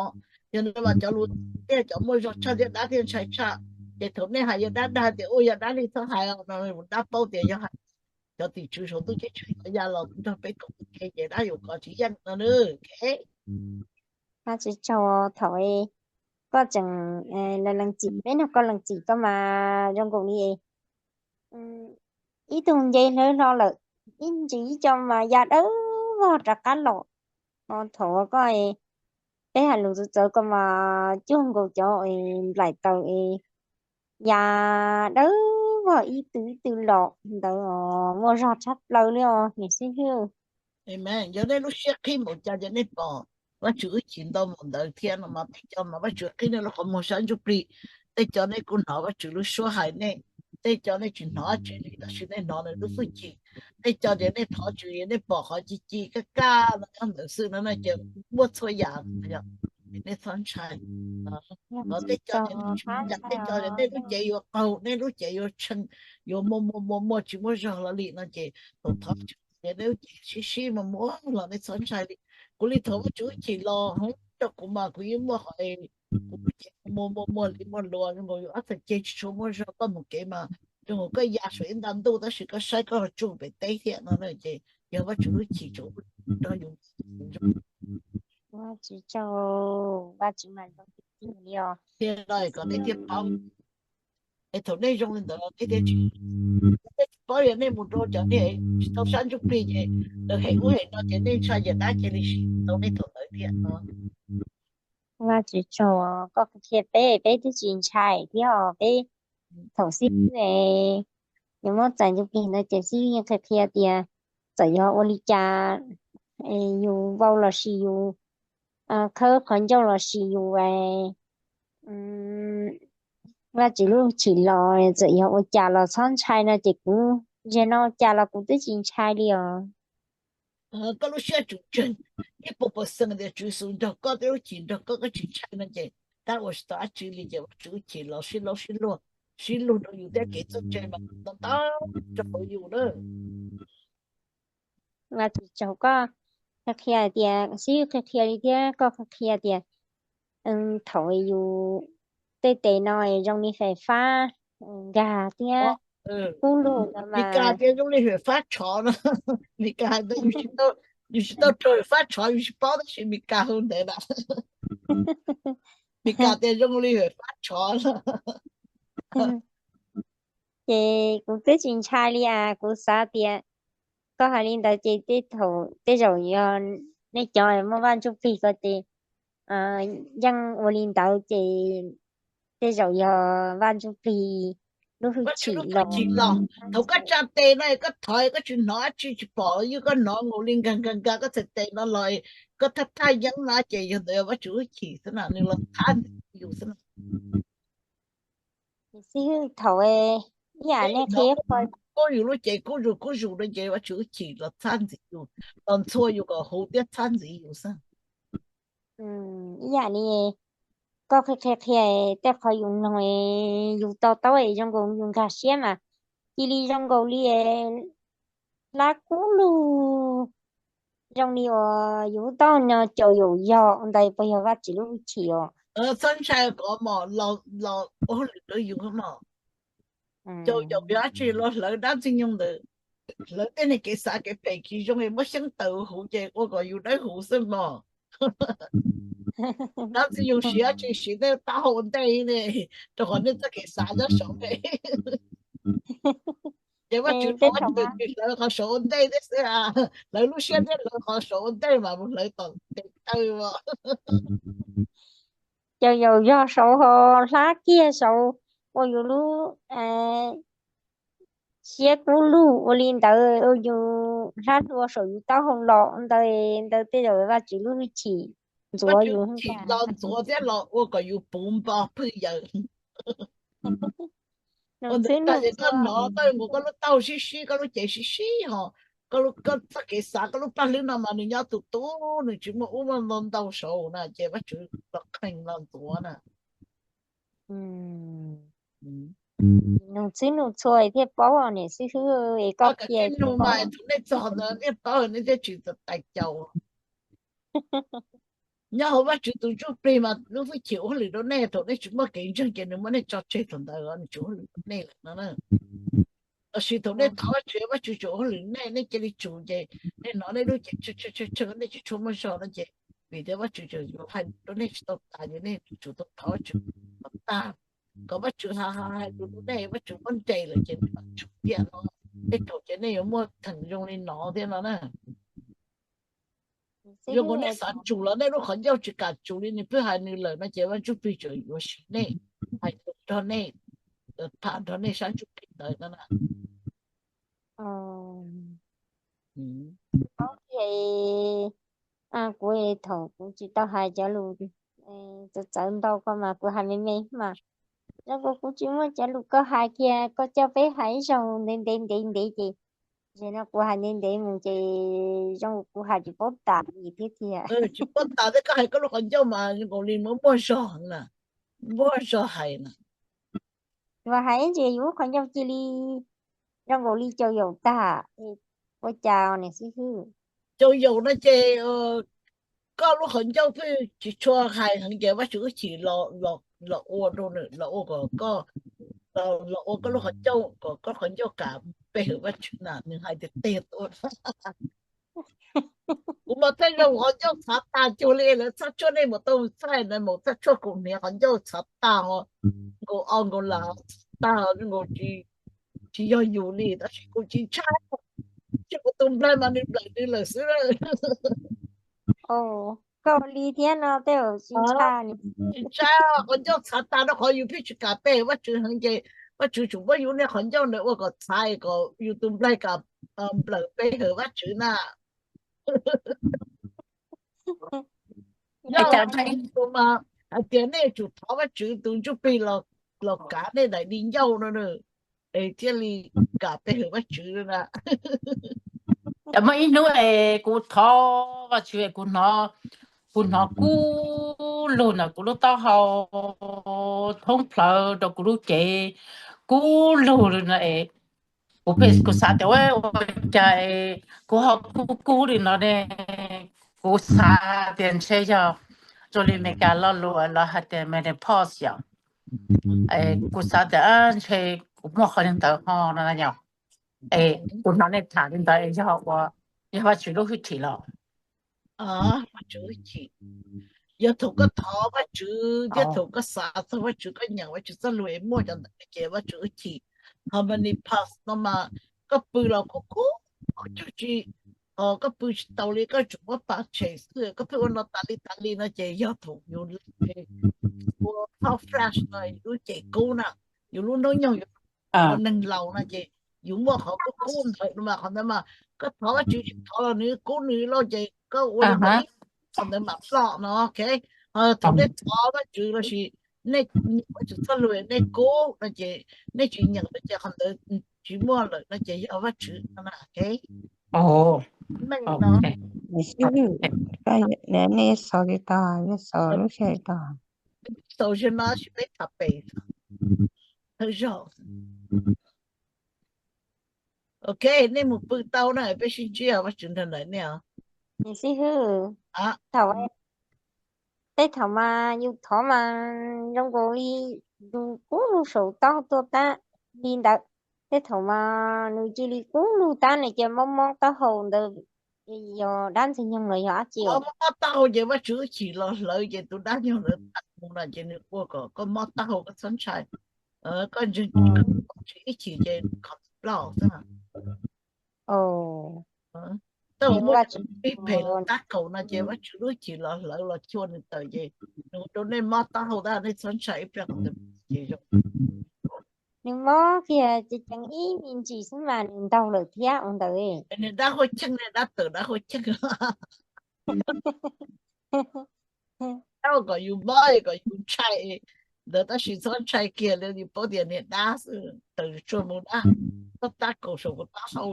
Yog no mas cov lus thiaj cov muaj zog tshaj thiab dab thiaj ntshai tshaj. Ces thaum nej hais yog dab dag tias ua yog dab li txhob hais no, dab paub tias yog hais cov tim tswv saum ntuj ceeb tsheej los ya los nrog peb koom ua ke ces dab yuav kov tsis yeej no na. Tsis tsaug, thaum koj tseem lees txim, peb nrog koj lees txim koj mas zoo nkaus li ib tug nce hlawv hlo lawm, ib ntsis ib co mas ya dawb vog rov qab los. Thaum koj, peb hais lus txawv txawv koj mas cuag nkaus cov nplaim taws es ya dawb vog ib tw ib tw los ntawd, muaj zog tshaj plaws li os niam xib hwb. Yog nej lub siab qhib npaum cas ces nej pom Vajtswv hwj chim ntau npaum ntawd thiab no mas tej co mas Vajtswv qhib nej lub qhov muag sab ntsuj plig. Tej co nej kuj hnov Vajtswv lub suab hais nej, tej co nej tsis hnov dab tsi li tab sis nej hnov nws lub hwj chim. Tej co ces nej thov Tswv es nej pom qhov ci ci kaj kaj no nyob ntawd xwb no na ces muaj txhua yam, nej txhob ntshai. Tej co ces nej tsis hnov cas, tej co ces nej lub cev yuav qaug, nej lub cev yuav tshee, yuav muaj muaj muaj muaj tsis muaj zog hlo li no ces thaum thov Tswv ces nej lub cev sib sib muag muag los nej txhob ntshai li. Kuv li thaum Vajtswv hwj chim los rau kuv mas kuv yeej muaj qhov, kuv lub cev muag muag muag li muag luas zoo nkaus yus ob txhais ceg tsis tshua muaj zog, koj mus kev mas zoo nkaus koj ya saum ib nta ntuj tab sis koj saib koj ho tsuj pem teb thiab no ces yog Vajtswv lub hwj chim tseem nrog yus. Vajtswv tsaug, Vajtswv mas zoo tiag tiag li os. Thiab no kom nej thiaj paub, es thaum nej zoo li ntawd los nej thiaj tsis, nej tsis paub yog nej mus rau cov nej tsis tau sab ntsuj plig ces lawv hem ub hem no ces nej ntshai yam dab cia li siv tau nej thaum ntawd thiab no. Vajtswv tsaug, koj qhia peb, peb twb tsis ntshai thiab os. Peb thaum xib hwb yuav muab txais ntsuj plig ntawd ces xib hwb yeej qhia qhia tias txawm yog ua li cas, yus vau los sis yus khawb qhov ncauj los sis yus Vajtswv lub hwj chim los txawm yog ua cas los txhob ntshai no ces kuv zaum no ua cas los kuv twb tsis ntshai li os. Koj lub siab tsum tseeg ib puas percent tias Tswv Yexus nrog koj, twb lub hwj chim nrog koj, koj tsis ntshai no ces tab ua tsis tau dab tsi li ces Vajtswv lub hwj chim los sib laub sib luag, sib luag rau yus thiab kev txawj ntse mas ntau ntau rau hauv yus na. Vajtswv tsaug, koj qhia qhia tias, xib hwb qhia qhia li thiab koj qhia qhia tias thaum yus tej tes no zoo li fais fab nkag thiab kub lug no mas. Mis Kas tias zoo li fais fab tshov no. Mis Kas hais tias yus tsis tau raug fais fab tshov yus tsis paub tab sis Mis Kas hu ntev lawm. Mis Kas tias zoo li fais fab tshov no. Ces kuv twb tsis ntshai li as, kuv xav tias koj hais li ntawd ces tej thaum tej zaum yog nej cov muaj Vaj Ntsuj Plig ko ces yeej ua li ntawd ces tej zaum yog Vaj Ntsuj Plig lub hwj chim los. Thaum koj tsa tes no koj thov koj tsis hnov dab tsi tsis pom, yog koj hnov nkaus li nkag nkag nkag koj txhais tes no los koj thaj thaj yeeb no ces yog ntawd yog Vaj Tswv hwj chim xwb na, nws los txhab ntxiv yus xwb na. Xib hwb, thaum ib yam nej qhia, kub yus lub cev kub zus kub zus no ces Vaj Tswv hwj chim los txhab ntxiv yus, los ntxhua yus kom huv thiab txhab ntxiv yus xwb. Ib yam li koj qhia qhia qhia tej qhov yus mloog, yus to taub zoo nkaus yus nkag siab mas cia li zoo nkaus li hlab kub lug, zoo li uas yus lub taub no caum yaum yog ntawd puas yog Vaj Tswv lub hwj chim os? Txhob ntshai, kov mom los ua hauj lwm rau yus mog. Caum yaum yog dab tsi? Los hlawv dab ntxwg nyoog ntawd, hlawv tej neeg kev xav kev phem kev zoo es muab xyeeb taws huv ces ua kom yus dawb huv xwb mog. Dab ntxwg nyoog siv dab tsi? Siv tej taub hau ua ntej ne, rau qhov nej txoj kev xav nyob saum ntej. Ces Vaj Tswv ua hauj lwm tsis hlawv qhov saum ua ntej thiab xwb, hlawv lub siab thiab hlawv qhov saum ua ntej mas mus hlawv tom tes taw os. Caum yaum yog saud ho hlab kiag saud ua yus lub siab kub lug ua li ntawd, ua yus hlab hlua saum yus taub hau los ntawd, ntawd tej zaum Vaj Tswv lub hwj chim ntxuav yus, hwj chim los ntxuav thiab los ua kom yus puv npo phwj yawm. Ua ntawd tas ces koj hnov koj mus koj lub taub hau sib sib, koj lub cev sib sib ho, koj txoj kev xav koj lub paj hlwb no mas nws nyob tus tub, nws tsis muaj ub muaj no ntau saud na ces Vaj Tswv los qhee los ntxuav na. Nug txwb nug txhua thiaj paub niam xib hwb, es koj qhia nug mas thaum nej txog ntawd nej paub nej thiaj tsis tais caus. Nyob hauv Vajtswv tus ntsuj plig mas lub hwj chim ua hauj lwm rau nej, thaum nej tsis muaj kev ntseeg ces nws muab nej tso tseg thaum ntawd nws tsis ua hauj lwm rau nej lawm no. Tab sis thaum nej thov Vajtswv, Vajtswv tseem ua hauj lwm nej, nej cia li tsum ces nej hnov nej lub cev tshee tshee tshee, nej tsis tshua muaj zog no ces vim tias Vajtswv tseem yuav hais rau nej tsis tau tas ces nej tsum tau thov Vajtswv kom tag, kom Vajtswv hais hais hais lus rau nej, Vajtswv muab nres lawm ces nej mam tsum tiam no, tej thaum ces nej yuav muaj theem zoo li no thiab no na. Zoo nkaus nej xav tsum los nej lub qhov ncauj tsis kam tsum li, nws twb hais nws lawm no ces Vaj Ntsuj Plig tseem yuav siv nej, hais lus nrog nej, tham nrog nej sab ntsuj plig ntawd no na. Kuv thaum kuv tsis tau hais cov lus txawv txawv ntau ko mas kuv hais me me mas, zoo nkaus kuv tsis muaj cov lus koj hais kiag, koj coj peb hais ib zaug ntev ntev ntev ntev ces, ces no kuv hais ntev ntev mus ces zoo kuv hais tsis paub tas li thiab tiag. Tsis paub tas thiab, koj hais koj lub qhov ncauj mas zoo nkaus li muaj muaj zog na, muaj zog hais na. Yuav hais ntsis yus lub qhov ncauj cia li zoo nkaus li cau yaus tag, ua cas niam xib hwb? Cau yaus no ces koj lub qhov ncauj twb tsis tshua hais heev ces Vajtswv hwj chim los ua rau nws, los ua kom koj, los ua koj lub qhov ncauj kom koj qhov ncauj kam pe hawm Vajtswv na, nws hais tiag tiag tuaj. Kuv mas tej zaum qhov ncauj txhav tag cuag li lawv txhab tshuaj, nej mus tau txhab na, mus txhab tshuaj kuv hniav qhov ncauj txhav tag, nkaus o nkaus las txhav tag, nkaus tsis yog yus li, tab sis kuv tsis ntshai, tsis ua tus nplaig mas nws nplawm nws lawm xwb. Koj li thiab no tej zaum tsis ntshai. Tsis ntshai, qhov ncauj txhav tag rau qhov yus pheej tsis kam pe hawm Vajtswv heev ces Vajtswv tsuas muab yus niag qhov ncauj ntawd ua kom txhav kom yus tus nplaig kam nplawm pe hawm Vajtswv na. Yog mas hais tias nej tsum thov Vajtswv tus ntsuj plig los kav nej daim di ncauj no, es thiaj li kam pe hawm Vajtswv na. Muaj ib hnub es kuv thov Vajtswv, kuv hnov, kuv hnov kub lug ntawm kuv lub taub hau thoob plaws rau kuv lub cev, kub lug li no es kuv pheej, kuv xav tias ua cas kuv ho kub kub li no ne. Kuv xav tias ntshe yog zoo li Meskas lo lus lawv hais tias menopause yom. Kuv xav tias ntshe kuv muaj qhov li ntawd ho no yom. Es kuv hnov nej tham li ntawd es yog ua, yog Vajtswv lub hwj chim los? Vajtswv hwj chim, yog thaum koj thov Vajtswv thiab thaum koj xav txog Vajtswv, koj nyeem Vajtswv txoj lus es muaj cov ntawd ces Vajtswv hwj chim. Ho menopause no mas koj pw los kub kub, koj cug tsis, koj pw tsis tau li, koj tsuas muab pas tshem xwb, koj pheej ua no tas li tas li no ces yog thaum yus ua hot flash no, yus lub cev kub na, yus lub hnub nyoog, yus neeg laus no ces yus muaj qhov kub kub ntawd no mas qhov ntawd mas koj thov Vajtswv tsis thov los nws kub nws loj ces koj ua li ntawd, qhov ntawd mam ploj no. Thaum nej thov Vajtswv lossis nej, Vajtswv txoj lus nej kub no ces nej tsis nyeem no ces qhov ntawd tsis muaj lawm no ces yog Vajtswv no na. Nej xaus li tag, nej xaus lub sij hawm tag. Xaus zog no sis peb tham pem thawj zaug. Ok, nej mus pw tau na, peb sib ntsib, Vajtswv nrog nraim nej os. Xib hwb, thaum, tej thaum mas yus thov mas zoo nkaus li yus kub lug saum taub tuaj tab li ntawd. Tej thaum mas nws cia li kub lug tab nws cia mob mob taub hau ntawd, yog dab ntxwg nyoog los yog dab tsi? Mob taub hau ces Vajtswv hwj chim los hlawv ces tus dab nyoog ntawd tawm mus no ces nws ua kom koj mob taub hau, koj txhob ntshai. Koj ntseeg Vajtswv hwj chim ces qhov plaub xwb. Tej zaum muaj ib phem los tab kaum no ces Vajtswv lub hwj chim los hlawv los chua nws tawm ces nws rau nej mob taub hau tab nej txhob ntshai ib pliag qhov ntawd ces zoo. Nws mob kiag ceev ceev ib me ntsis xwb mas nws ntaug lawm thiab ua ntawd. Nws dab huaj cheej, nws dab tawm dab huaj cheej. Dab kom yus mob kom yus ntshai ntawd tab sis txhob ntshai kiag li, yus paub tias niag dab xwb, tawm tsuag mus dab, koj tab kaum saum kuv taub hau.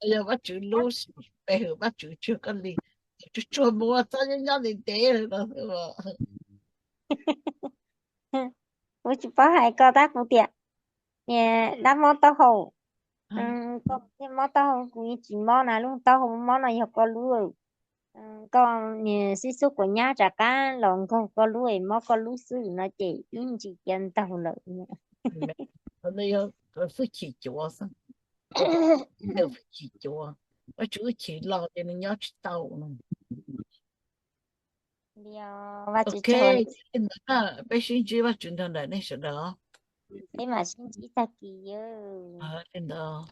Yog Vajtswv lub, pe hawm Vajtswv tsuag koj li. tsuag tsuag mus txhob nyob nyob ntev ntev no. Kuv tsis paub hais koj tab kuv tias, niag dab mob taub hau, koj niag mob taub hau kuv yeej tsis mob na, lub taub hau mob no yog koj lub. Koj niag xib xub quav nyab rov qab los nkaug koj lub es mob koj lub xwb no ces ib ntsis cia ntaug lawm. Hwj chim cuav xwb, hwj chim cuav, Vajtswv hwj chim los ces nws nyob tsis tau no. Ok, li ntawd na, peb sib ntsib Vajtswv nrog nraim nej sawv daws. Peb mam sib ntsib tag kis. Li ntawd.